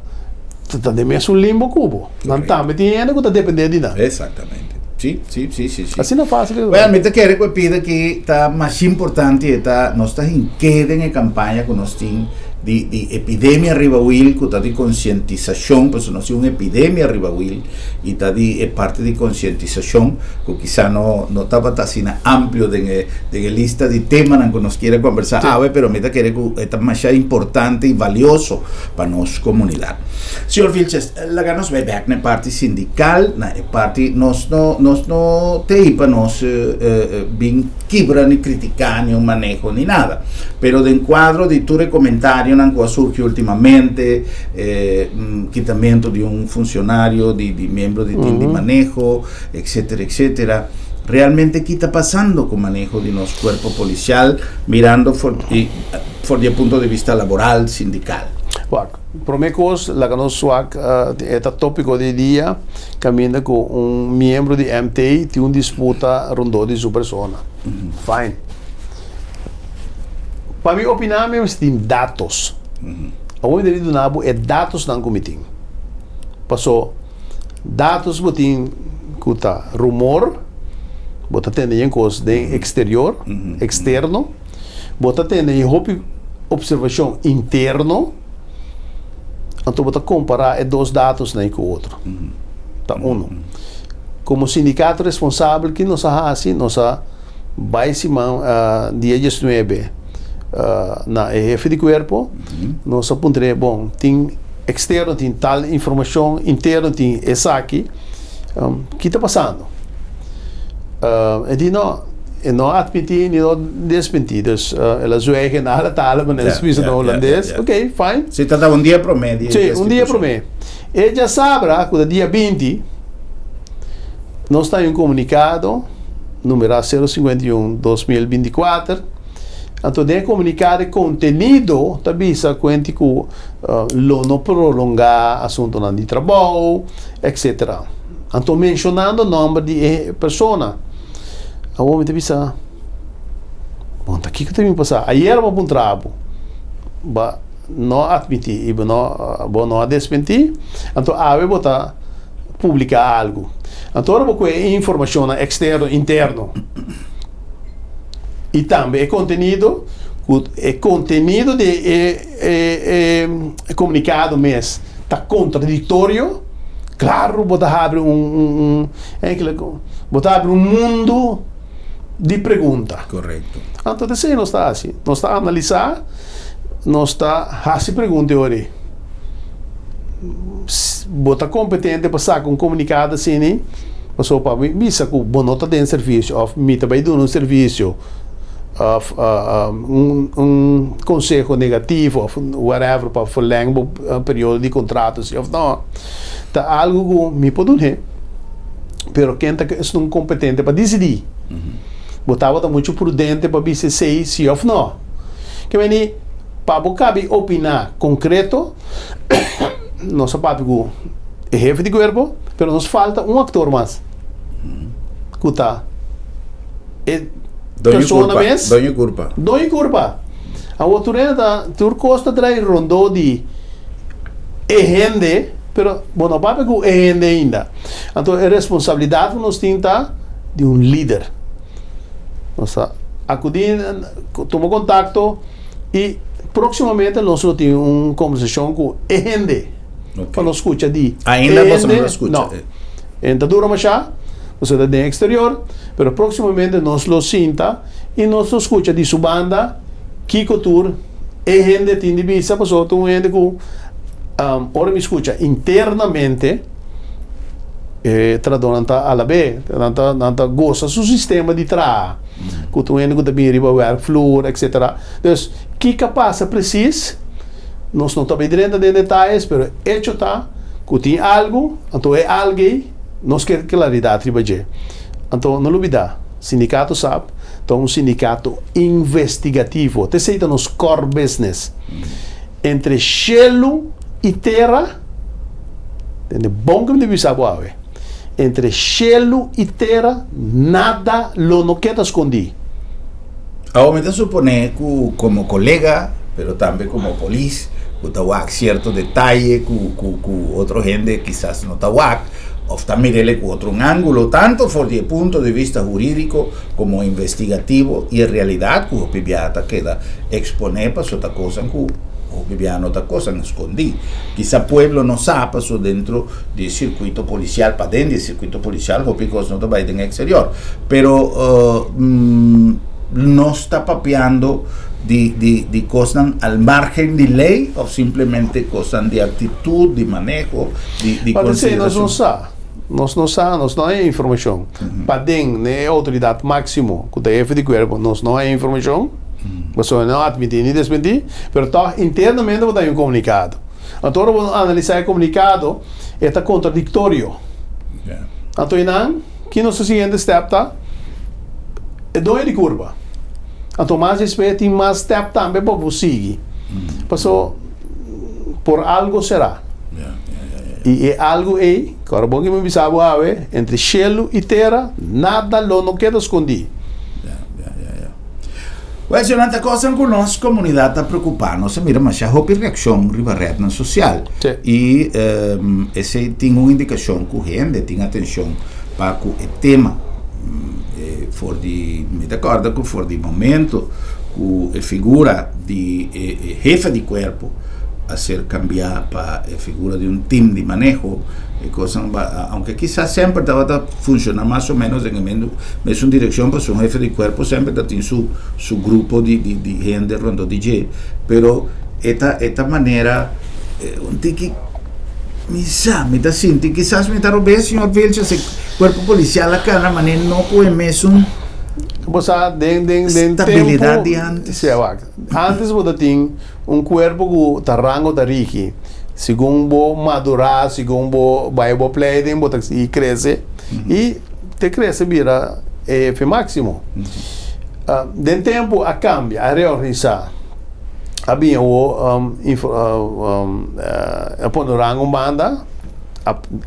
B: ta den mesun limbo ku bo. Nan tambe tin hende ku ta dependé di nan.
A: Exactamente. Sí, sí, sí, sí, sí.
B: Asina fácil es.
A: Bueno, mi ta kere ku e pida ki ta mas importante e ta nos ta hink'é den e kampaña ku nos tin di di epidemia riba wil ku ta di konsientisashon, pasobra nos tin un epidemia riba wil i ta di e parti di konsientisashon ku kisa no no tabata asina amplio den e den e lista di temanan ku nos kier a kombersá awe, pero mi ta kere ku e ta masha importante i valioso pa nos komunidat. Señor Vilches, Laga nos bai bek na e parti sindical, na e parti nos no nos no te pa nos bin kibra ni critica ni un maneho ni nada. Pero den cuadro di tur e comentarionan cu a surgi ultimamente, kitamento di un funcionario, di di miembro di team di maneho, etcetera, etcetera, realmente ki ta pasando cu maneho di nos cuerpo policial mirando for di for di e punto di vista laboral, sindical?
B: Wak, Prome kos, laga nos wak e ta topiko di dia kaminda ku un miembro di MT tin un disputa rondó di su persona. Fine. Pa mi opiná mi mester tin datos. Awor mi debe duna bo e datosnan ku mi tin. Paso datos bo tin ku ta rumor, bo ta tende yen kos den eksterior, eksterno. Bo ta tene e hopi observacion interno, anto bo ta compara e dos datosnan cu otro. Ta uno. Como sindicato responsabel ki nos a haci? Nos a bay siman dia diesnuebe na e hefe di cuerpo, nos a puntr'e, bon, tin externo tin tal informacion, interno tin esaki, ki ta pasando? E di no, e no a admití ni no desmentí. Dus el a zwijg en alle talen, manera su bisa na holandes. Ok, fine.
A: Sí, ta ta un dia promé di
B: Sí, un dia promé. E djasabra, ku ta dia 20, nos ta un komunikado numerá 051 2024. Anto den e komunikado e kontenido ta bisa kuenti ku lo no prolongá asuntunan di trabou, etcetera. Anto menshonando nòmber di e persona. Awor mi ta bisa, Bon, ta kiko ta bin pasa? Ayer bo a puntra bo, ba. no atmití i bo no bo no a desmentí, anto awe bo ta publiká algu. Anto ora bo kue e informashonnan eksterno, interno i tambe e kontenido, ku e kontenido di e e e komunikado mes ta kontradiktorio, klaro bo ta habri un un un enkele bo ta habri un mundu di pregunta.
A: Korekto.
B: Anto ta esei nos ta hasi. Nos ta analisá, nos ta hasi pregunta e ora ei. Bo ta kompetente pa saka un komunikado asina? Pasobra pa mi bisa ku bo no ta den servisio òf mi ta bai duna un servisio òf un konseho negativo òf whatever pa verleng bo periodo di kontrato si òf no, ta algu ku mi por dun'é. Pero ken ta esun kompetente pa disidí? Bo tabata muchu prudente pa bisa esei si òf no? Ke meni, pa bo kabi opiná konkreto, nos a papia ku e hefe di kuerpo, pero nos falta un aktor mas, ku ta e persona mes.
A: Doño kurpa.
B: Doño kurpa. Awor tur hende ta, tur kos ta drai rondó di e hende, pero bo no papia ku e hende ainda. Anto e responsabilidat ku nos tin ta di un lider. Nos ta akudí, tuma kontakto i próksimamente nos lo tin un kombersashon ku e hende pa nos skucha di e
A: Ainda boso no
B: hende.
A: ta skucha?
B: No. E ta dura mashá, pasobra ta den eksterior, pero próksimamente nos lo sinta i nos lo skucha di su banda kiko tur e hende tin di bisa, pasobra ta un hende ku ora mi skucha internamente, E trahadónan ta alab'é, nan ta nan ta gosa su sistema di traha, ku ta un hende ku ta bini riba wèrkvloer etsetera. Dus, kiko a pasa presis, nos no ta bai drenta den detayes, pero echo ta ku tin algu, anto e algu ei nos ke klaridat riba dje. Anto no lubidá, sindikato sap ta un sindikato investigativo, ta esei ta nos core business. Entre shelu i tera. Tende bon ku mi ta bisa bo awe, entre shelu i tera nada lo no keda skondí.
A: Awor mi ta suponé ku komo kolega, pero tambe komo polis, ku ta wak sierto detaye ku ku ku otro hende kisas no ta wak òf ta mir'el ku otro un ángulo, tanto for di e punto di vista hurídiko komo investigativo i e realidat ku hopi biaha ta keda eksponé pasobra ta kosnan ku Hopi biaha no ta kosanan skondí. Kisa pueblo no sa paso dentro di e sirkuito polisial, paden di e sirkuito polisial hopi kos no ta bai den eksterior. Pero nos ta papiando di di di kosnan al margen di lei òf simplemente kosnan di aktitut, di maneho, di di
B: Pasobra esei nos
A: konsiderashon?
B: no sa. Nos no sa, nos no haña informashon. Paden na e outoridat máksimo ku ta hefe di kuerpo nos no haña informashon. Pasobra no admití ni desmentí, pero tòg internamente bo ta haña un komunikado. Anto ora bo analisá e komunikado, e ta kontradiktorio. Anto einan, ki nos siguiente stèp ta? E doño di kurpa. Anto mas despues tin mas stèp tambe pa bo sigui. Pasobra por algo será. I e algu ei, ku ora bo ke mi bisa bo awe, entre shelu i tera, nada lo no keda skondí.
A: Wèl, Yolanda, ta kosnan ku nos komunidat ta preokupá. Nos a mira masha hopi reakshon riba retnan sosial. I esei tin un indikashon ku hende tin atenshon pa ku e tema. For di, mi ta kòrda ku for di momento ku e figura di e hefe di kuerpo a ser kambiá pa e figura di un tim di maneho, e kosnan ba, aunke kisas semper tabata funciona mas o menos den e mesun direccion pasobra un hefe di cuerpo semper ta tin su su grupo di di di hende rondó di dje pero e ta e ta manera un tiki mi sa mi ta sinti kisas mi ta robes señor Vilches e cuerpo policial a cana manera no cu e mesun
B: Bo sa den den den
A: stabilidad di antes.
B: Sí, wak. Antes bo ta tin un cuerpo cu ta rango ta riki. Segun bo madurá, segun bo bai bo opleiding, bo ta sigui krese i te krese bira e hefe máksimo. Den tempu a kambia, a reorganisá, a bin awor a pone rango un banda,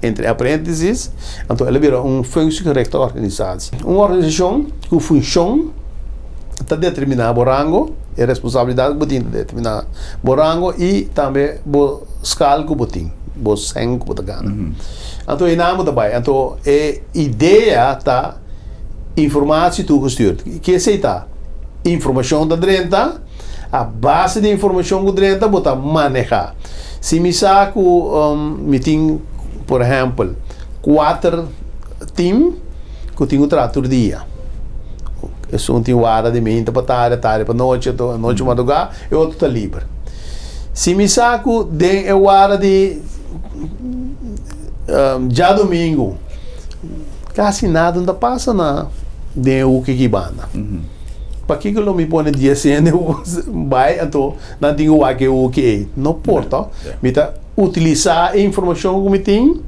B: entre aprentesis, anto el a bira un functiegerichte organisatie. Un organisashon ku funshon ta determiná bo rango. E responsabilidat ku bo tin ta determiná bo rango i tambe bo skal ku bo tin, bo sèn ku bo ta gana. Anto einan bo ta bai. Anto e idea ta informatie toegestuurd. Ke esei ta? Informashon ta drenta, a base di informashon ku drenta bo ta manehá. Si mi sa ku mi tin por ehèmpel kuater tim ku tin ku traha tur dia. Esun tin wara di minta pa tarde, tarde pa nochi, otro anochi madrugá, e otro ta liber. Si mi sa ku den e wara di djadumingu kasi nada no ta pasa na den e huki aki banda, pakiko lo mi pone dies hende bai anto nan tin ku wak e huki ei? No por to. Mi ta utilisá e informashon ku mi tin,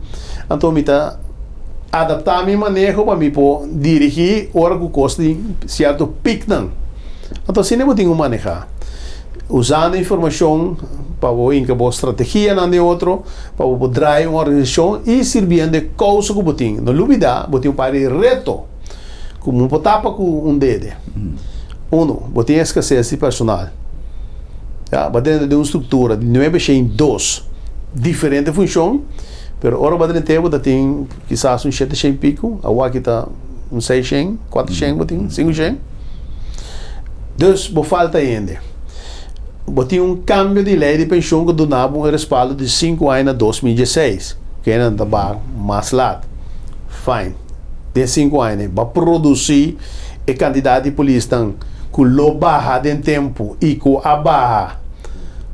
B: anto mi ta adaptá mi maneho pa mi por dirigí ora ku kos tin sierto piknan. Anto asina bo tin ku manehá, usando informashon pa bo hinka bo strategianan den otro, pa bo por drai un organisashon i sirbiendo e kousa ku bo tin. No lubidá, bo tin un par di reto ku bo por tapa ku un dede. Uno, bo tin eskases di personal. Ya, bo a drenta den un struktura di nuebe shen dos diferente funshon, pero ora bo a drent'é bo ta tin kisas un shete shen piku, awor aki ta un seis shen, kuater shen bo tin, sinku shen. Dus bo falta hende. Bo tin un kambio di lei di penshon ku duna bo un respaldo di sinku aña na 2016, ku hende ta baha mas lat. Fine. Den sinku aña bo a produsí e kantidat di polisnan ku lo baha den tempu i ku a baha,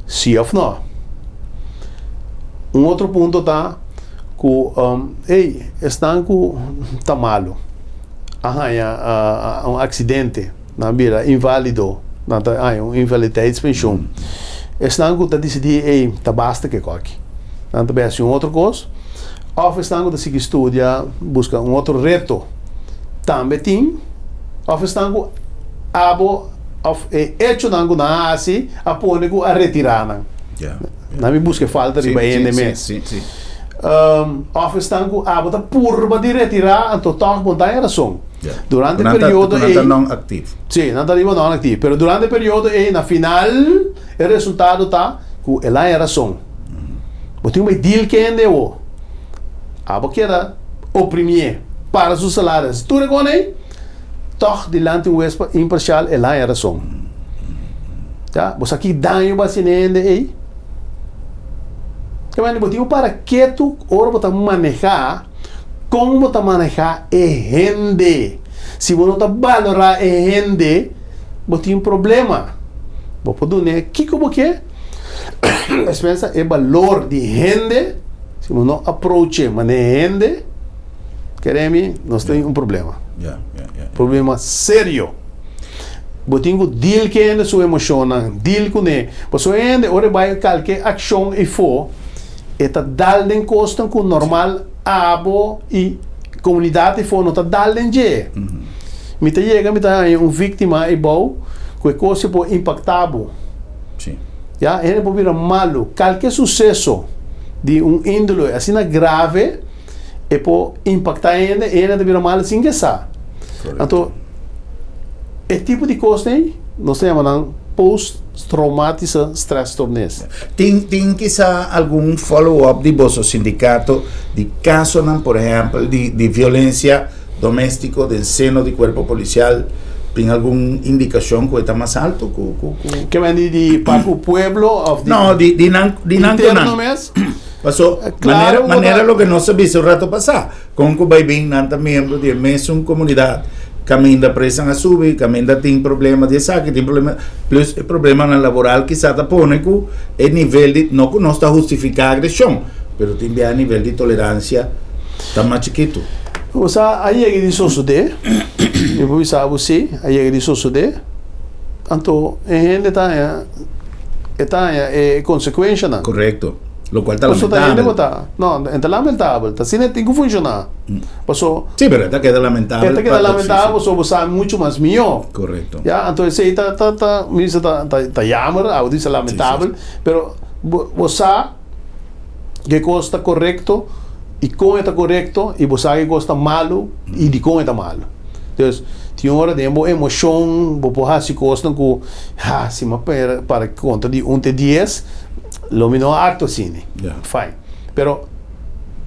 B: si òf nò? Un otro punto ta ku, ey, esnan ku ta malu a haña un aksidente, nan a bira inválido, nan ta haña un invaliditeitspensioen. Esnan ku ta disidí, ey, ta basta ke koki, nan ta bai hasi un otro kos, òf esnan ku ta sigui studia, buska un otro reto. Tambe tin òf esnan ku abo òf e echonan ku nan a hasi a pone ku a retirá nan. Nan mi buska e falta riba hende mes. Òf esnan ku abo ta purba di retirá anto tòg bo no ta haña rason. Durante e periodo ei. Nan ta non aktif. Sí, nan ta riba non aktif. Pero durante e periodo ei na final e resultado ta ku el a haña rason. Bo tin un bai deal kende awor. Abo keda oprimié, para su salaris. Tur e kos ei, tòg dilanti un hues imparsial el haña rason. Ya, bo sa ki daño bo hasi na e hende ei? Ke manera bo tin ku para ketu ora bo ta manehá, kon bo ta manehá e hende. Si bo no ta balorá e hende, bo tin problema. Bo por dun'é kiko bo ke, Despensa e balor di hende, si bo no approach'e manera hende, kere mi, nos tin un problema. Problema serio. Bo tin ku deal ku e hende su emoshonnan, deal kuné. Pasobra e hende ora e bai kalke akshon efo, e ta dal den kosnan ku normal abo i komunidat efo no ta dal den dje. Mi ta yega mi ta haña un víktima ebou ku e kos ei por impaktá bo.
A: Sí.
B: Ya, hende por bira malu. Kalke suseso di un índole asina grave e por impaktá hende i hende ta bira malu sin ke sa.
A: Korekto.
B: Anto, e tipo di kosnan ei nos ta yama nan post-traumatische stressstoornis.
A: Tin, tin kisa algun follow-up di boso sindikato di kasonan, por ehèmpel, di, di violensia Doméstiko den seno di kuerpo polisial tin algun indikashon ku e ta mas altu ku ku ku.
B: Ke men di di pa ku pueblo òf di.
A: No, di di nan di nan ku nan.
B: Interno mes?
A: Paso
B: Klaro
A: manera
B: ku ta.
A: manera loke nos a bisa un rato pasá, kon ku bai bin nan ta miembro di e mesun komunidat, kaminda preisnan a subi, kaminda tin problema di esaki, tin problema, plus e problemanan laboral kisá ta pone ku e nivel di, no ku nos ta hustifiká agreshon, pero tin bia e nivel di toleransia ta mas chikitu.
B: Bo sa, a yega di sosodé, mi por bisa bo si, a yega di sosodé, anto e hende ta haña, e ta haña e konsekuenshanan.
A: Korekto, lokual ta
B: Paso ta hende
A: lamentabel.
B: bo ta, no, e ta lamentabel, ta asina e tin ku funshoná. Paso.
A: Sí, pero e ta keda lamentabel.
B: E ta keda lamentabel paso bo sa muchu mas mihó.
A: Korekto.
B: Ya, anto esei ta, ta, ta, mi bisa ta, ta, ta yamer, abo ta bisa lamentabel, pero bo, bo sa. Ke kos ta korekto i kon e ta korekto i bo sa ke kos ta malu i dikon e ta malu. Dus, Tin ora den bo emoshon bo por hasi kosnan ku, ha, si mi a para konta di un te dies, lo mi no a aktua asina. Fine. Pero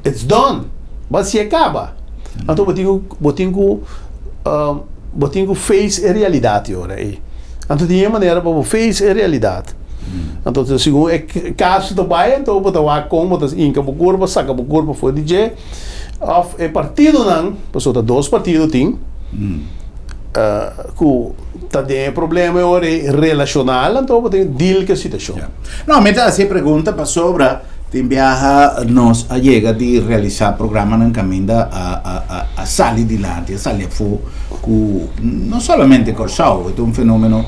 B: it's done. Bo a hasié kaba. Anto bo tin ku, bo tin ku, bo tin ku face e realidat e ora ei. Anto tin e manera pa bo face e realidat. Anto segun e kaso ta bai, anto bo ta wak kon bo ta hinka bo kurpa, saka bo kurpa for di dje. Of e partidonan, pasobra ta dos partido tin, ku ta den e problema e ora ei relashonal, anto bo tin deal ku e situashon.
A: No, mi ta hasi e pregunta pasobra tin biaha nos a yega di realisá programanan kaminda a sali dilanti, a sali afó ku no solamente Kòrsou, e ta un fenómeno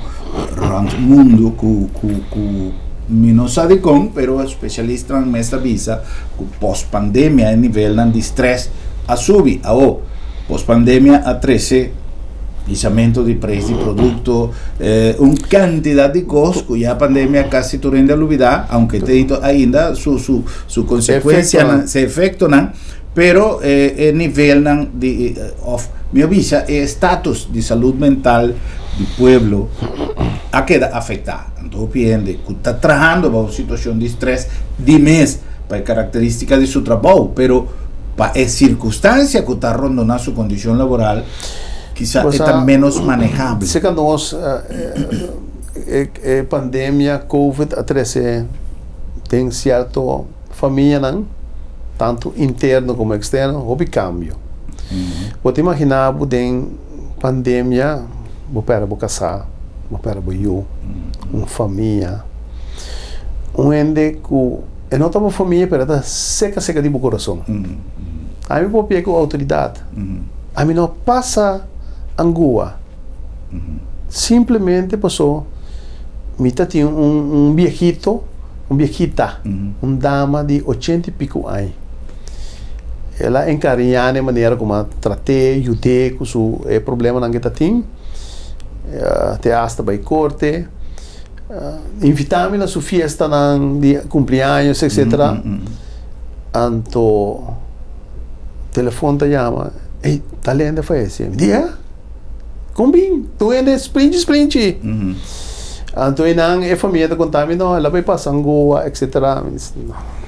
A: rònt mundu ku ku mi no sa dikon, pero spesialistanan mes ta bisa ku post pandemia e nivelnan di stress a subi. Awo, post pandemia a trese hisamento di preis di produkto, un kantidat di kos ku ya pandemia kasi tur hende a lubida, aunke te hito ainda su su su konsekuensianan, su efektonan, pero e nivelnan di òf mi a bisa e status di salud mental di pueblo a keda afektá. Anto hopi hende ku ta trahando baho un situashon di stress di mes pa e karakteristika di su trabou, pero pa e sirkunstansia ku ta rondoná su kondishon laboral kisa e ta ménos manehable.
B: Serka nos e pandemia covid a trese den sierto famianan, tantu interno komo eksterno, hopi kambio. Bo ta imaginá bo den pandemia bo pèrdè bo kasá, bo pèrdè bo yu, un famia, un hende ku e no ta bo famia pero e ta seka seka di bo kurason. Ami por papia ku outoridat, ami no pasa angua simplemente paso mi ta tin un biehito, un biehita, un dama di ochenta i piku aña. El a enkariñá na e manera ku a trat'é, yud'é ku su e problemanan ku e ta tin, te asta bai korte, invitá mi na su fiestanan di kumpliaños etcetera. Anto telefon ta yama, ey tal hende a fayesé. Mi di, eh? Kon bin? Tur hende sprinchi sprinchi. Anto einan e famia ta konta mi, no, el a bai pasa Angoa etcetera. Mi di, no.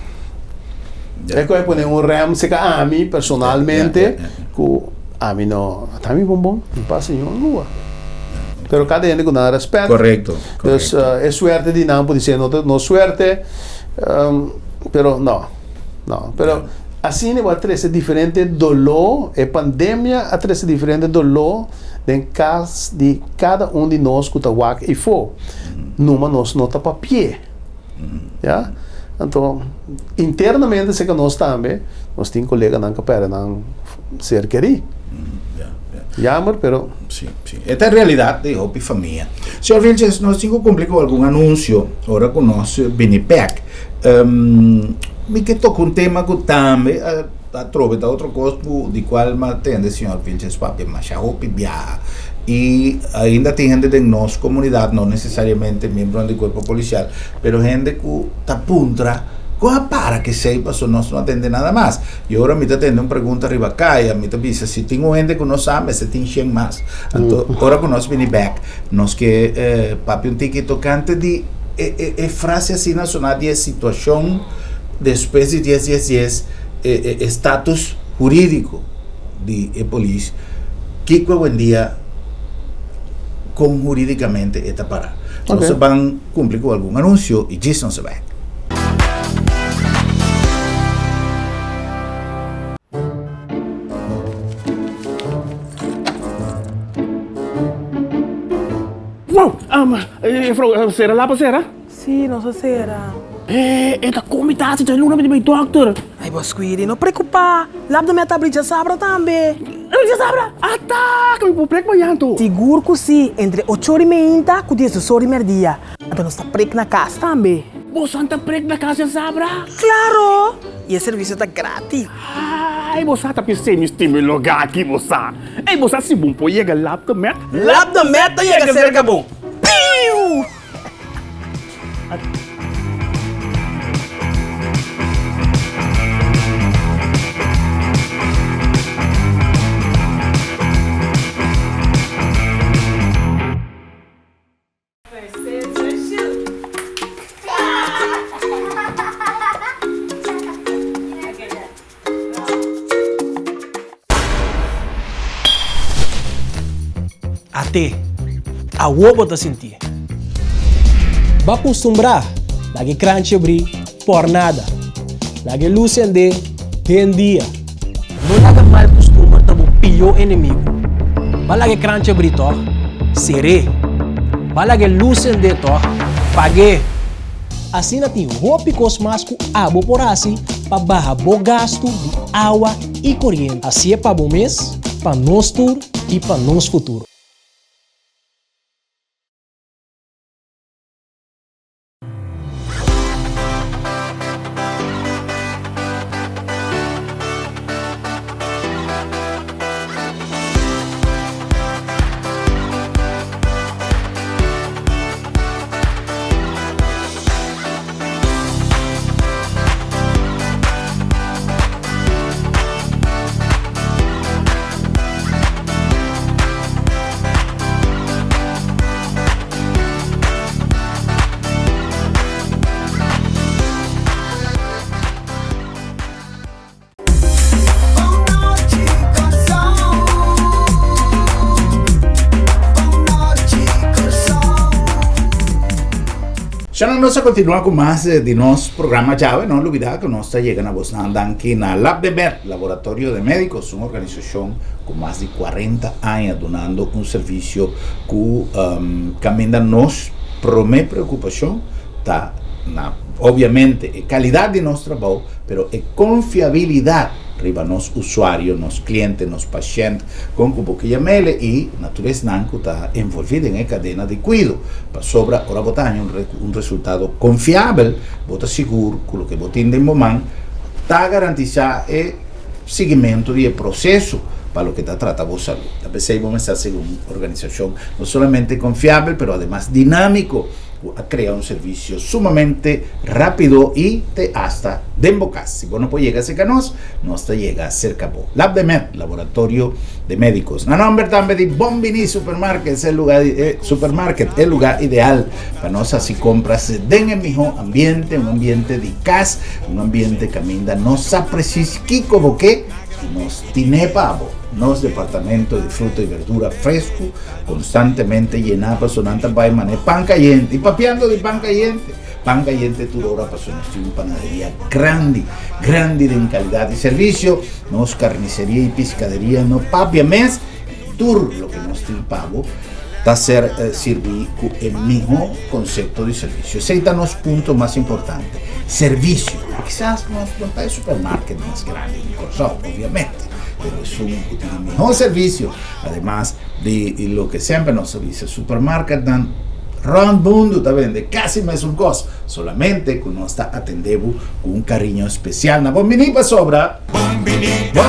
B: E ku a pone un rèm serka ami personalmente ku ami no ta mi bon bon, mi pasa niun Angoa. Pero kada hende ku nan rèspèt.
A: Korekto,
B: Dus e suerte di nan por di no ta nos suerte, pero no, no. Pero asina bo a trese diferente doló, e pandemia a trese diferente doló den kas di kada un di nos ku ta wak eifó. Numa nos no ta papi'é. Ya. Anto, internamente serka nos tambe, nos tin koleganan ku a pèrdè nan ser kerí. Jammer, pero.
A: Sí, sí. E ta realidat di hopi famia. Señor Vilches, nos tin ku kumpli ku algun anunsio ora ku nos bini bèk. Mi ke toka un tema ku tambe a trobe ta otro kos ku di kual mi a tende señor Vilches papia masha hopi biaha. I ainda tin hende den nos komunidat, no nesesariamente miembronan di kuerpo polisial, pero hende ku ta puntra kon a para ku esei pasobra nos no a tende nada mas. I ora mi ta tende un pregunta riba kaya, mi ta bisa si tin un hende ku no sa mester tin shen mas. Anto ora ku nos bini bèk nos ke papia un tiki tokante di e e frase asina sona di e situashon despues di dies dies dies e e status hurídiko di e polis. Kiko awendia kon hurídikamente e ta pará? Nos a ban kumpli ku algun anunsio i djis nos a bèk.
C: Wow! Juffrouw, sera lapa sera?
D: Sí, nos a sera.
C: Eh, e ta komi tasi dje luna mi di bai dòkter.
D: Ai, bo Squiri, no preokupá. Lap de mi a ta abri djasabra tambe.
C: Abri djasabra? Ata! Ku mi por prek mañan anto?
D: Sigur ku sí, entre ocho ora i meinta ku diesdos ora i mèrdia. Anto nos ta prek na kas tambe.
C: Boso ta prek na kas djasabra?
D: Klaro! I e servisio ta gratis.
C: Ai, bo sa ta pis'é mi stima e lugá aki, bo sa. Ei, bo sa si bo por yega Lap de Met?
D: Lap de Met ta yega serka bo. Piu!
E: At'é, awor bo ta sintié. Bo a kustumbrá laga e kranchi abrí por nada. Laga e lus sendé den dia. No laga mal kustumber ta bo pió enemigu. Bo a laga e kranchi abrí tòg? Ser'é. Bo a laga e lus sendé tòg? Pag'é. Asina tin hopi kos mas ku abo por hasi pa baha bo gastu di awa i koriente. Hasié pa bo mes, pa nos tur i pa nos futuro.
A: Shana nos a continua cu mas di nos programa djawe. No lubida cu nos ta yega na bosnan danki na Labdemed, Laboratorio de Medicos, un organisacion cu mas di 40 aña dunando un servicio cu caminda nos prome preocupacion ta na obviamente e calidad di nos trabou, Pero e konfiabilidat riba nos usuario, nos kliente, nos pashènt kon ku bo ke yam'ele i na tur esnan ku ta envolví den e kadena di kuido. Pasobra ora bo ta haña un resultado konfiabel, bo ta sigur ku loke bo tin den bo man ta garantisá e siguimentu di e proseso pa loke ta trata bo salú. Ta p'esei bo mester sigui un organisashon no solamente konfiabel pero ademas dinámiko. Ku a krea un servisio sumamente rápido i te asta den bo kas. Si bo no por yega serka nos, nos ta yega serka bo. Labdemed, Laboratorio de Médicos. Na nòmber tambe di Bon Bini Supermarket, e lugar e supermarket, e lugar ideal pa nos hasi kompras den e mihó ambiente, un ambiente di kas, un ambiente kaminda nos sa presis kiko bo ke i nos tine pa bo. Nos departamento di fruta i berdura fresku Constantemente yená paso nan ta bai mane pan cayente. Y papiando di pan cayente, pan cayente tur ora paso nos tin un panaderia grandi, grandi den calidad di servicio. Nos carniceria y piscaderia no papia mes. Tur loke nos tin pa bo ta ser sirbi cu e miho concepto di servicio. Esey ta nos punto mas importante, servicio. Kisas nos no ta e supermarket mas grandi di Corsou, obviamente, pero esun cu tin e miho servicio. Ademas di loke semper nos ta bisa, supermarketnan rònt mundu ta bende kasi mesun kos, solamente ku nos ta atendé bo ku un kariño spesial. Na bon biní pasobra Bon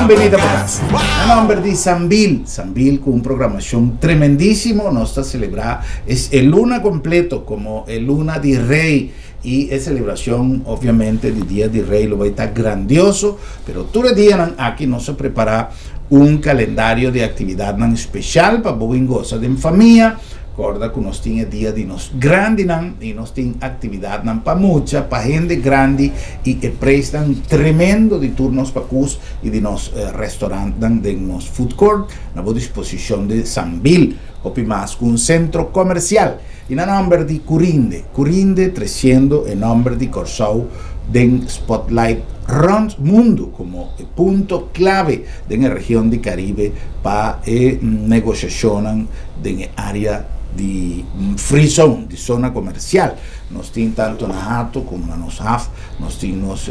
A: biní ta bo kas. Na nòmber di Sambil, Sambil ku un programashon tremendísimo, nos ta selebrá es e luna kompleto komo e luna di Rei i e selebrashon obviamente di Dia di Rei lo bai ta grandioso, pero tur e dianan aki nos a prepará Un kalendario di aktividatnan speshal pa bo bin gosa den famia. Kòrda ku nos tin e dia di nos grandinan i nos tin aktividatnan pa mucha, pa hende grandi i e preisnan tremendo di tur nos pakus i di nos restorantnan den nos food court na bo disposishon di Sambil, hopi mas ku un sentro komersial. I na nòmber di Curinde, Curinde tresiendo e nòmber di Kòrsou den spotlight rònt mundu komo e punto klave den e region di Karibe pa e negoshashonnan den e área di free zone, di zona komersial. Nos tin tantu na Hato komo na nos haf, nos tin nos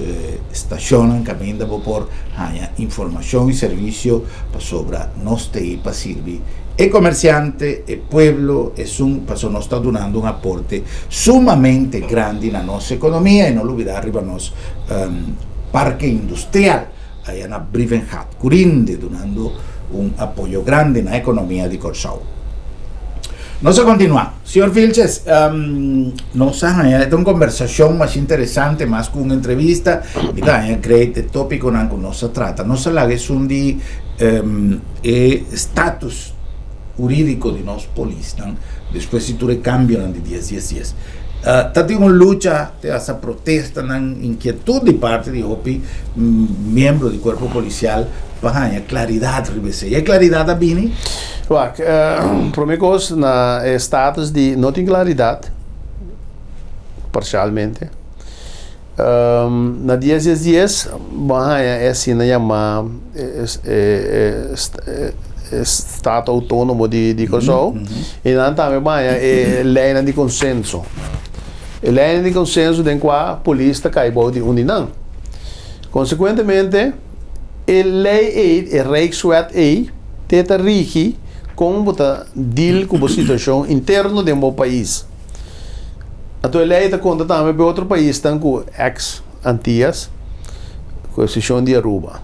A: stashonnan kaminda bo por haña informashon i servisio pasobra nos ta ei pa sirbi e komersiante, e pueblo, esun pasobra nos ta dunando un aporte sumamente grandi na nos ekonomia i no lubidá riba nos parke industrial aya na Brievengat, Curinde, dunando un apoyo grandi na ekonomia di Kòrsou. Nos a kontinuá. Señor Vilches, nos a haña e ta un kombersashon mas interesante, mas ku un entrevista. Mi ta haña great e tópikonan ku nos a trata. Nos a laga esun di e status hurídiko di nos polisnan despues di tur e kambionan di dies dies dies. Ta tin un lucha, te hasta protestanan, inkietut di parti di hopi miembro di kuerpo polisial pa haña klaridat riba esei. E klaridat a bini?
B: Wak, promé kos na e status di no tin klaridat, parsialmente. Na dies dies dies bo a haña e asina yamá e stato outónomo di Kòrsou i nan tambe bo a haña e leinan di konsenso. E leinan di konsenso den kua polis ta kai bou di un di nan. Konsekuentemente e lei ei, e Rijkswet ei, te ta rigi kon bo ta dil ku bo situashon interno den bo pais. Anto e lei ta konta tambe pa e otro paisnan ku eks Antias, ku eksepshon di Aruba.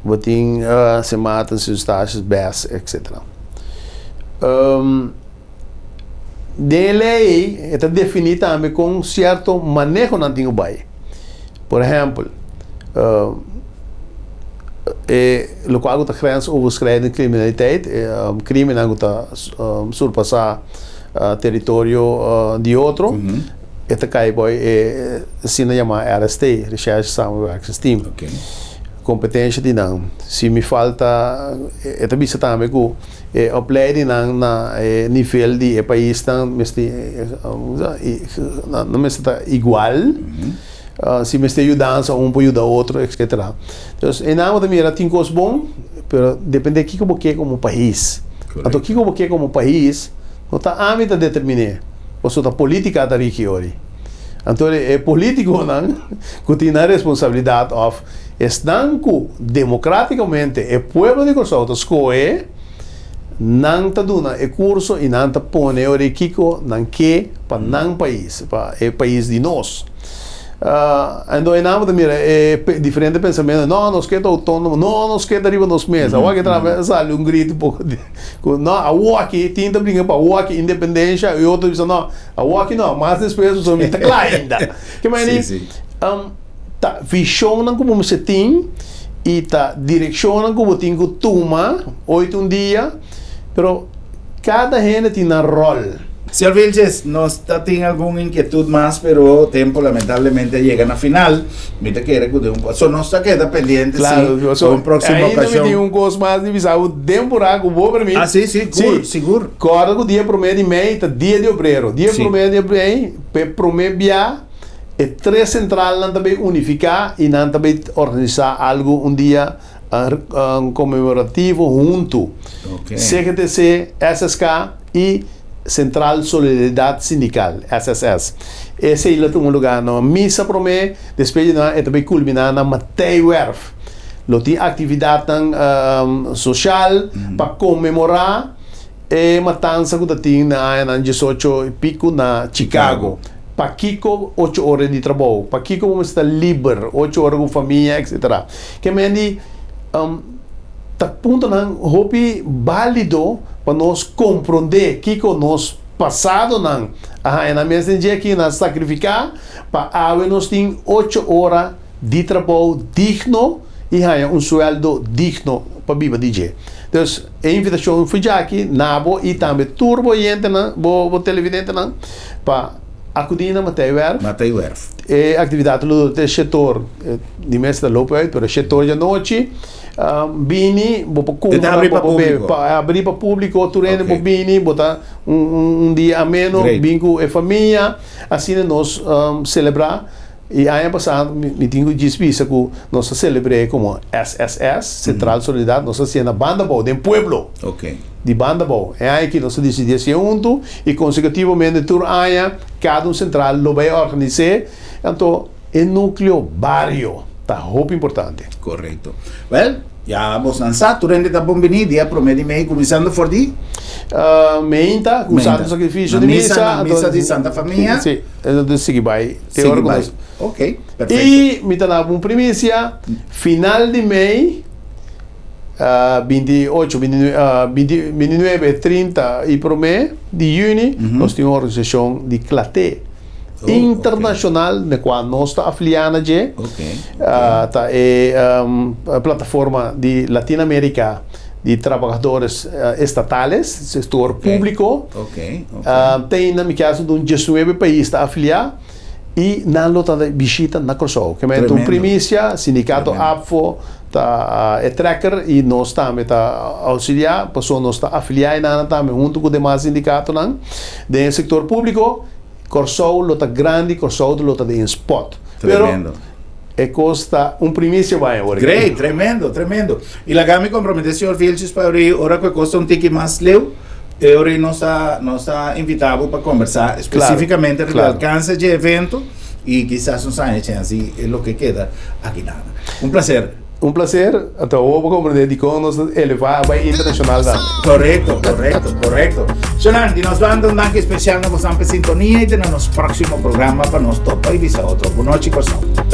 B: Bo tin Sint Maarten, Sint Eustatius, Bes, etsetera. Den e lei ei e ta definí tambe kon sierto manehonan tin ku bai. Por ehèmpel, e lokual ku ta grensoverschrijdende kriminaliteit, e krimennan ku ta surpasá teritorio di otro, e ta kai bou e asina yamá RST, Recherche Samenwerkingsteam. Kompetensha di nan. Si mi falta, e ta bisa tambe ku e opleidingnan na e nivel di e paisnan mester no mester ta igual. Si mester yudansa un por yuda otro etcetera. Entonces einan bo ta mira tin kos bon pero depende kiko bo ke komo pais. Anto kiko bo ke komo pais no ta ami ta determiné pasobra ta politica ta rigi ori. Anto e politikonan ku tin nan responsabilidat òf esnan ku demokratikamente e pueblo di Kòrsou ta skohe nan ta duna e kurso i nan ta pone ori kiko nan ke pa nan pais, pa e pais di nos. Anto einan bo ta mira e diferente pensamentu, no, nos ke ta outónomo, no, nos ke ta riba nos mes. Awor aki trabes a sali un gritu poko di ku no, awor aki tin ta bringa pa awor aki independensha i otro ta bisa no, awor aki no, mas despues pasobra mi ta kla ainda. Ke manera di ta vishonnan ku bo mester tin i ta direkshonnan ku bo tin ku tuma oit un dia, pero Kada hende tin nan ròl.
A: Señor Vilches, nos ta tin algun inquietud mas, pero tempo lamentablemente a yega na final. Mi ta kere cu den un so nos ta keda pendiente
B: Claro,
A: si
B: so,
A: pa un proximo
B: ainda mi
A: ocasion.
B: tin un cos mas di bisa bo den pura cu bo permit.
A: Ah, si, si, sigur,
B: Sí.
A: sigur.
B: Corda cu dia prome di mei ta dia di obrero. Dia
A: Si.
B: prome di mei, p'e prome bia, e tres centralnan ta bay unifica y nan ta bay organisa algo un dia konmemorativo huntu, CGTC, SSK i Sentral Solidaridat Sindikal, SSS. Esei lo tuma lugá na misa promé, despues di nan e ta bai kulminá na Mateiwerf. Lo tin aktividatnan sosial pa konmemorá e matansa ku ta tin na añanan diesocho i piku na Chicago. Pakiko ocho ora di trabou? Pakiko bo mester ta liber ocho ora ku famia etcetera? Ke men di ta puntonan hopi bálido pa nos komprondé kiko nos pasadonan a haña nan mes den dje ki nan sakrifiká pa awe nos tin ocho ora di trabou digno i haña un suèldo digno pa biba di dje. Dus e invitashon fu djaki na bo i tambe tur bo oyentenan, bo televidentenan pa akudí na Mateiwerf.
A: Mateiwerf.
B: E aktividat lo dura te shetor, di mes ta loop uit, pero shetor di anochi. Bini, bo por
A: E ta
B: kumpra,
A: habrí
B: bo
A: pa
B: por bebe.
A: públiko.
B: Pa habrí pa públiko, tur hende por
A: Oké.
B: bini, bo ta un dia ameno,
A: Great.
B: bin ku e famia. Asina nos selebrá. E aña pasá mi tin ku djis bisa ku nos a selebr'é komo SSS, Sentral Solidat, nos a hasié na Bandabou, den pueblo di Bandabou. E aña aki nos a disidí hasié huntu i konsekutivamente tur aña kada un sentral lo bai organis'é. Anto e núkleo bario ta hopi importante.
A: Korekto. Wèl, Ya bosnan sa, tur hende ta bon bini dia promé di mei kuminsando for di.
B: Meinta, ku santo sakrifisio di misa.
A: Na misa di Santa Famia.
B: Si, entonces sigui bai te ora ku nos.
A: Ok, perfecto.
B: I mi ta daba un primisia, final di mei, 28, 29, 30 i promé di yüni, nos tin un organisashon di Klaté. Internashonal na kua nos ta afiliá na dje, ta e plataforma di Latin Amerika di trabahadores estatales, sektor públiko. Te ainda mi kier di un diesnuebe pais ta afiliá. I nan lo ta di bishita na Kòrsou. Ke men ta un primisia, sindikato ABVO ta e trekker i nos tambe ta ousiliá, pasobra nos ta afiliá e nan tambe huntu ku demas sindikatonan den e sektor públiko. Kòrsou lo ta grandi, Kòrsou lo ta den spòt. Pero e kos ta un primisia bai awor.
A: Great, tremendo, tremendo. I laga mi komprometé señor Vilches pa ora ku e kos ta un tiki mas leu. E ora ei nos ta nos ta invitá bo pa kombersá spesífikamente riba e alkanse dje evento i kisas nos haña chèns di e loke keda aki nada. Un plaser.
B: Un plaser. Anto awor bo komprendé dikon nos ta elevá bai internashonal tambe.
A: Korekto, korekto, korekto. Shonan, di nos banda un danki spesial na bosan pa e sintonia i te na nos próksimo programa pa nos topa i bisa otro. Bon nochi, Kòrsou.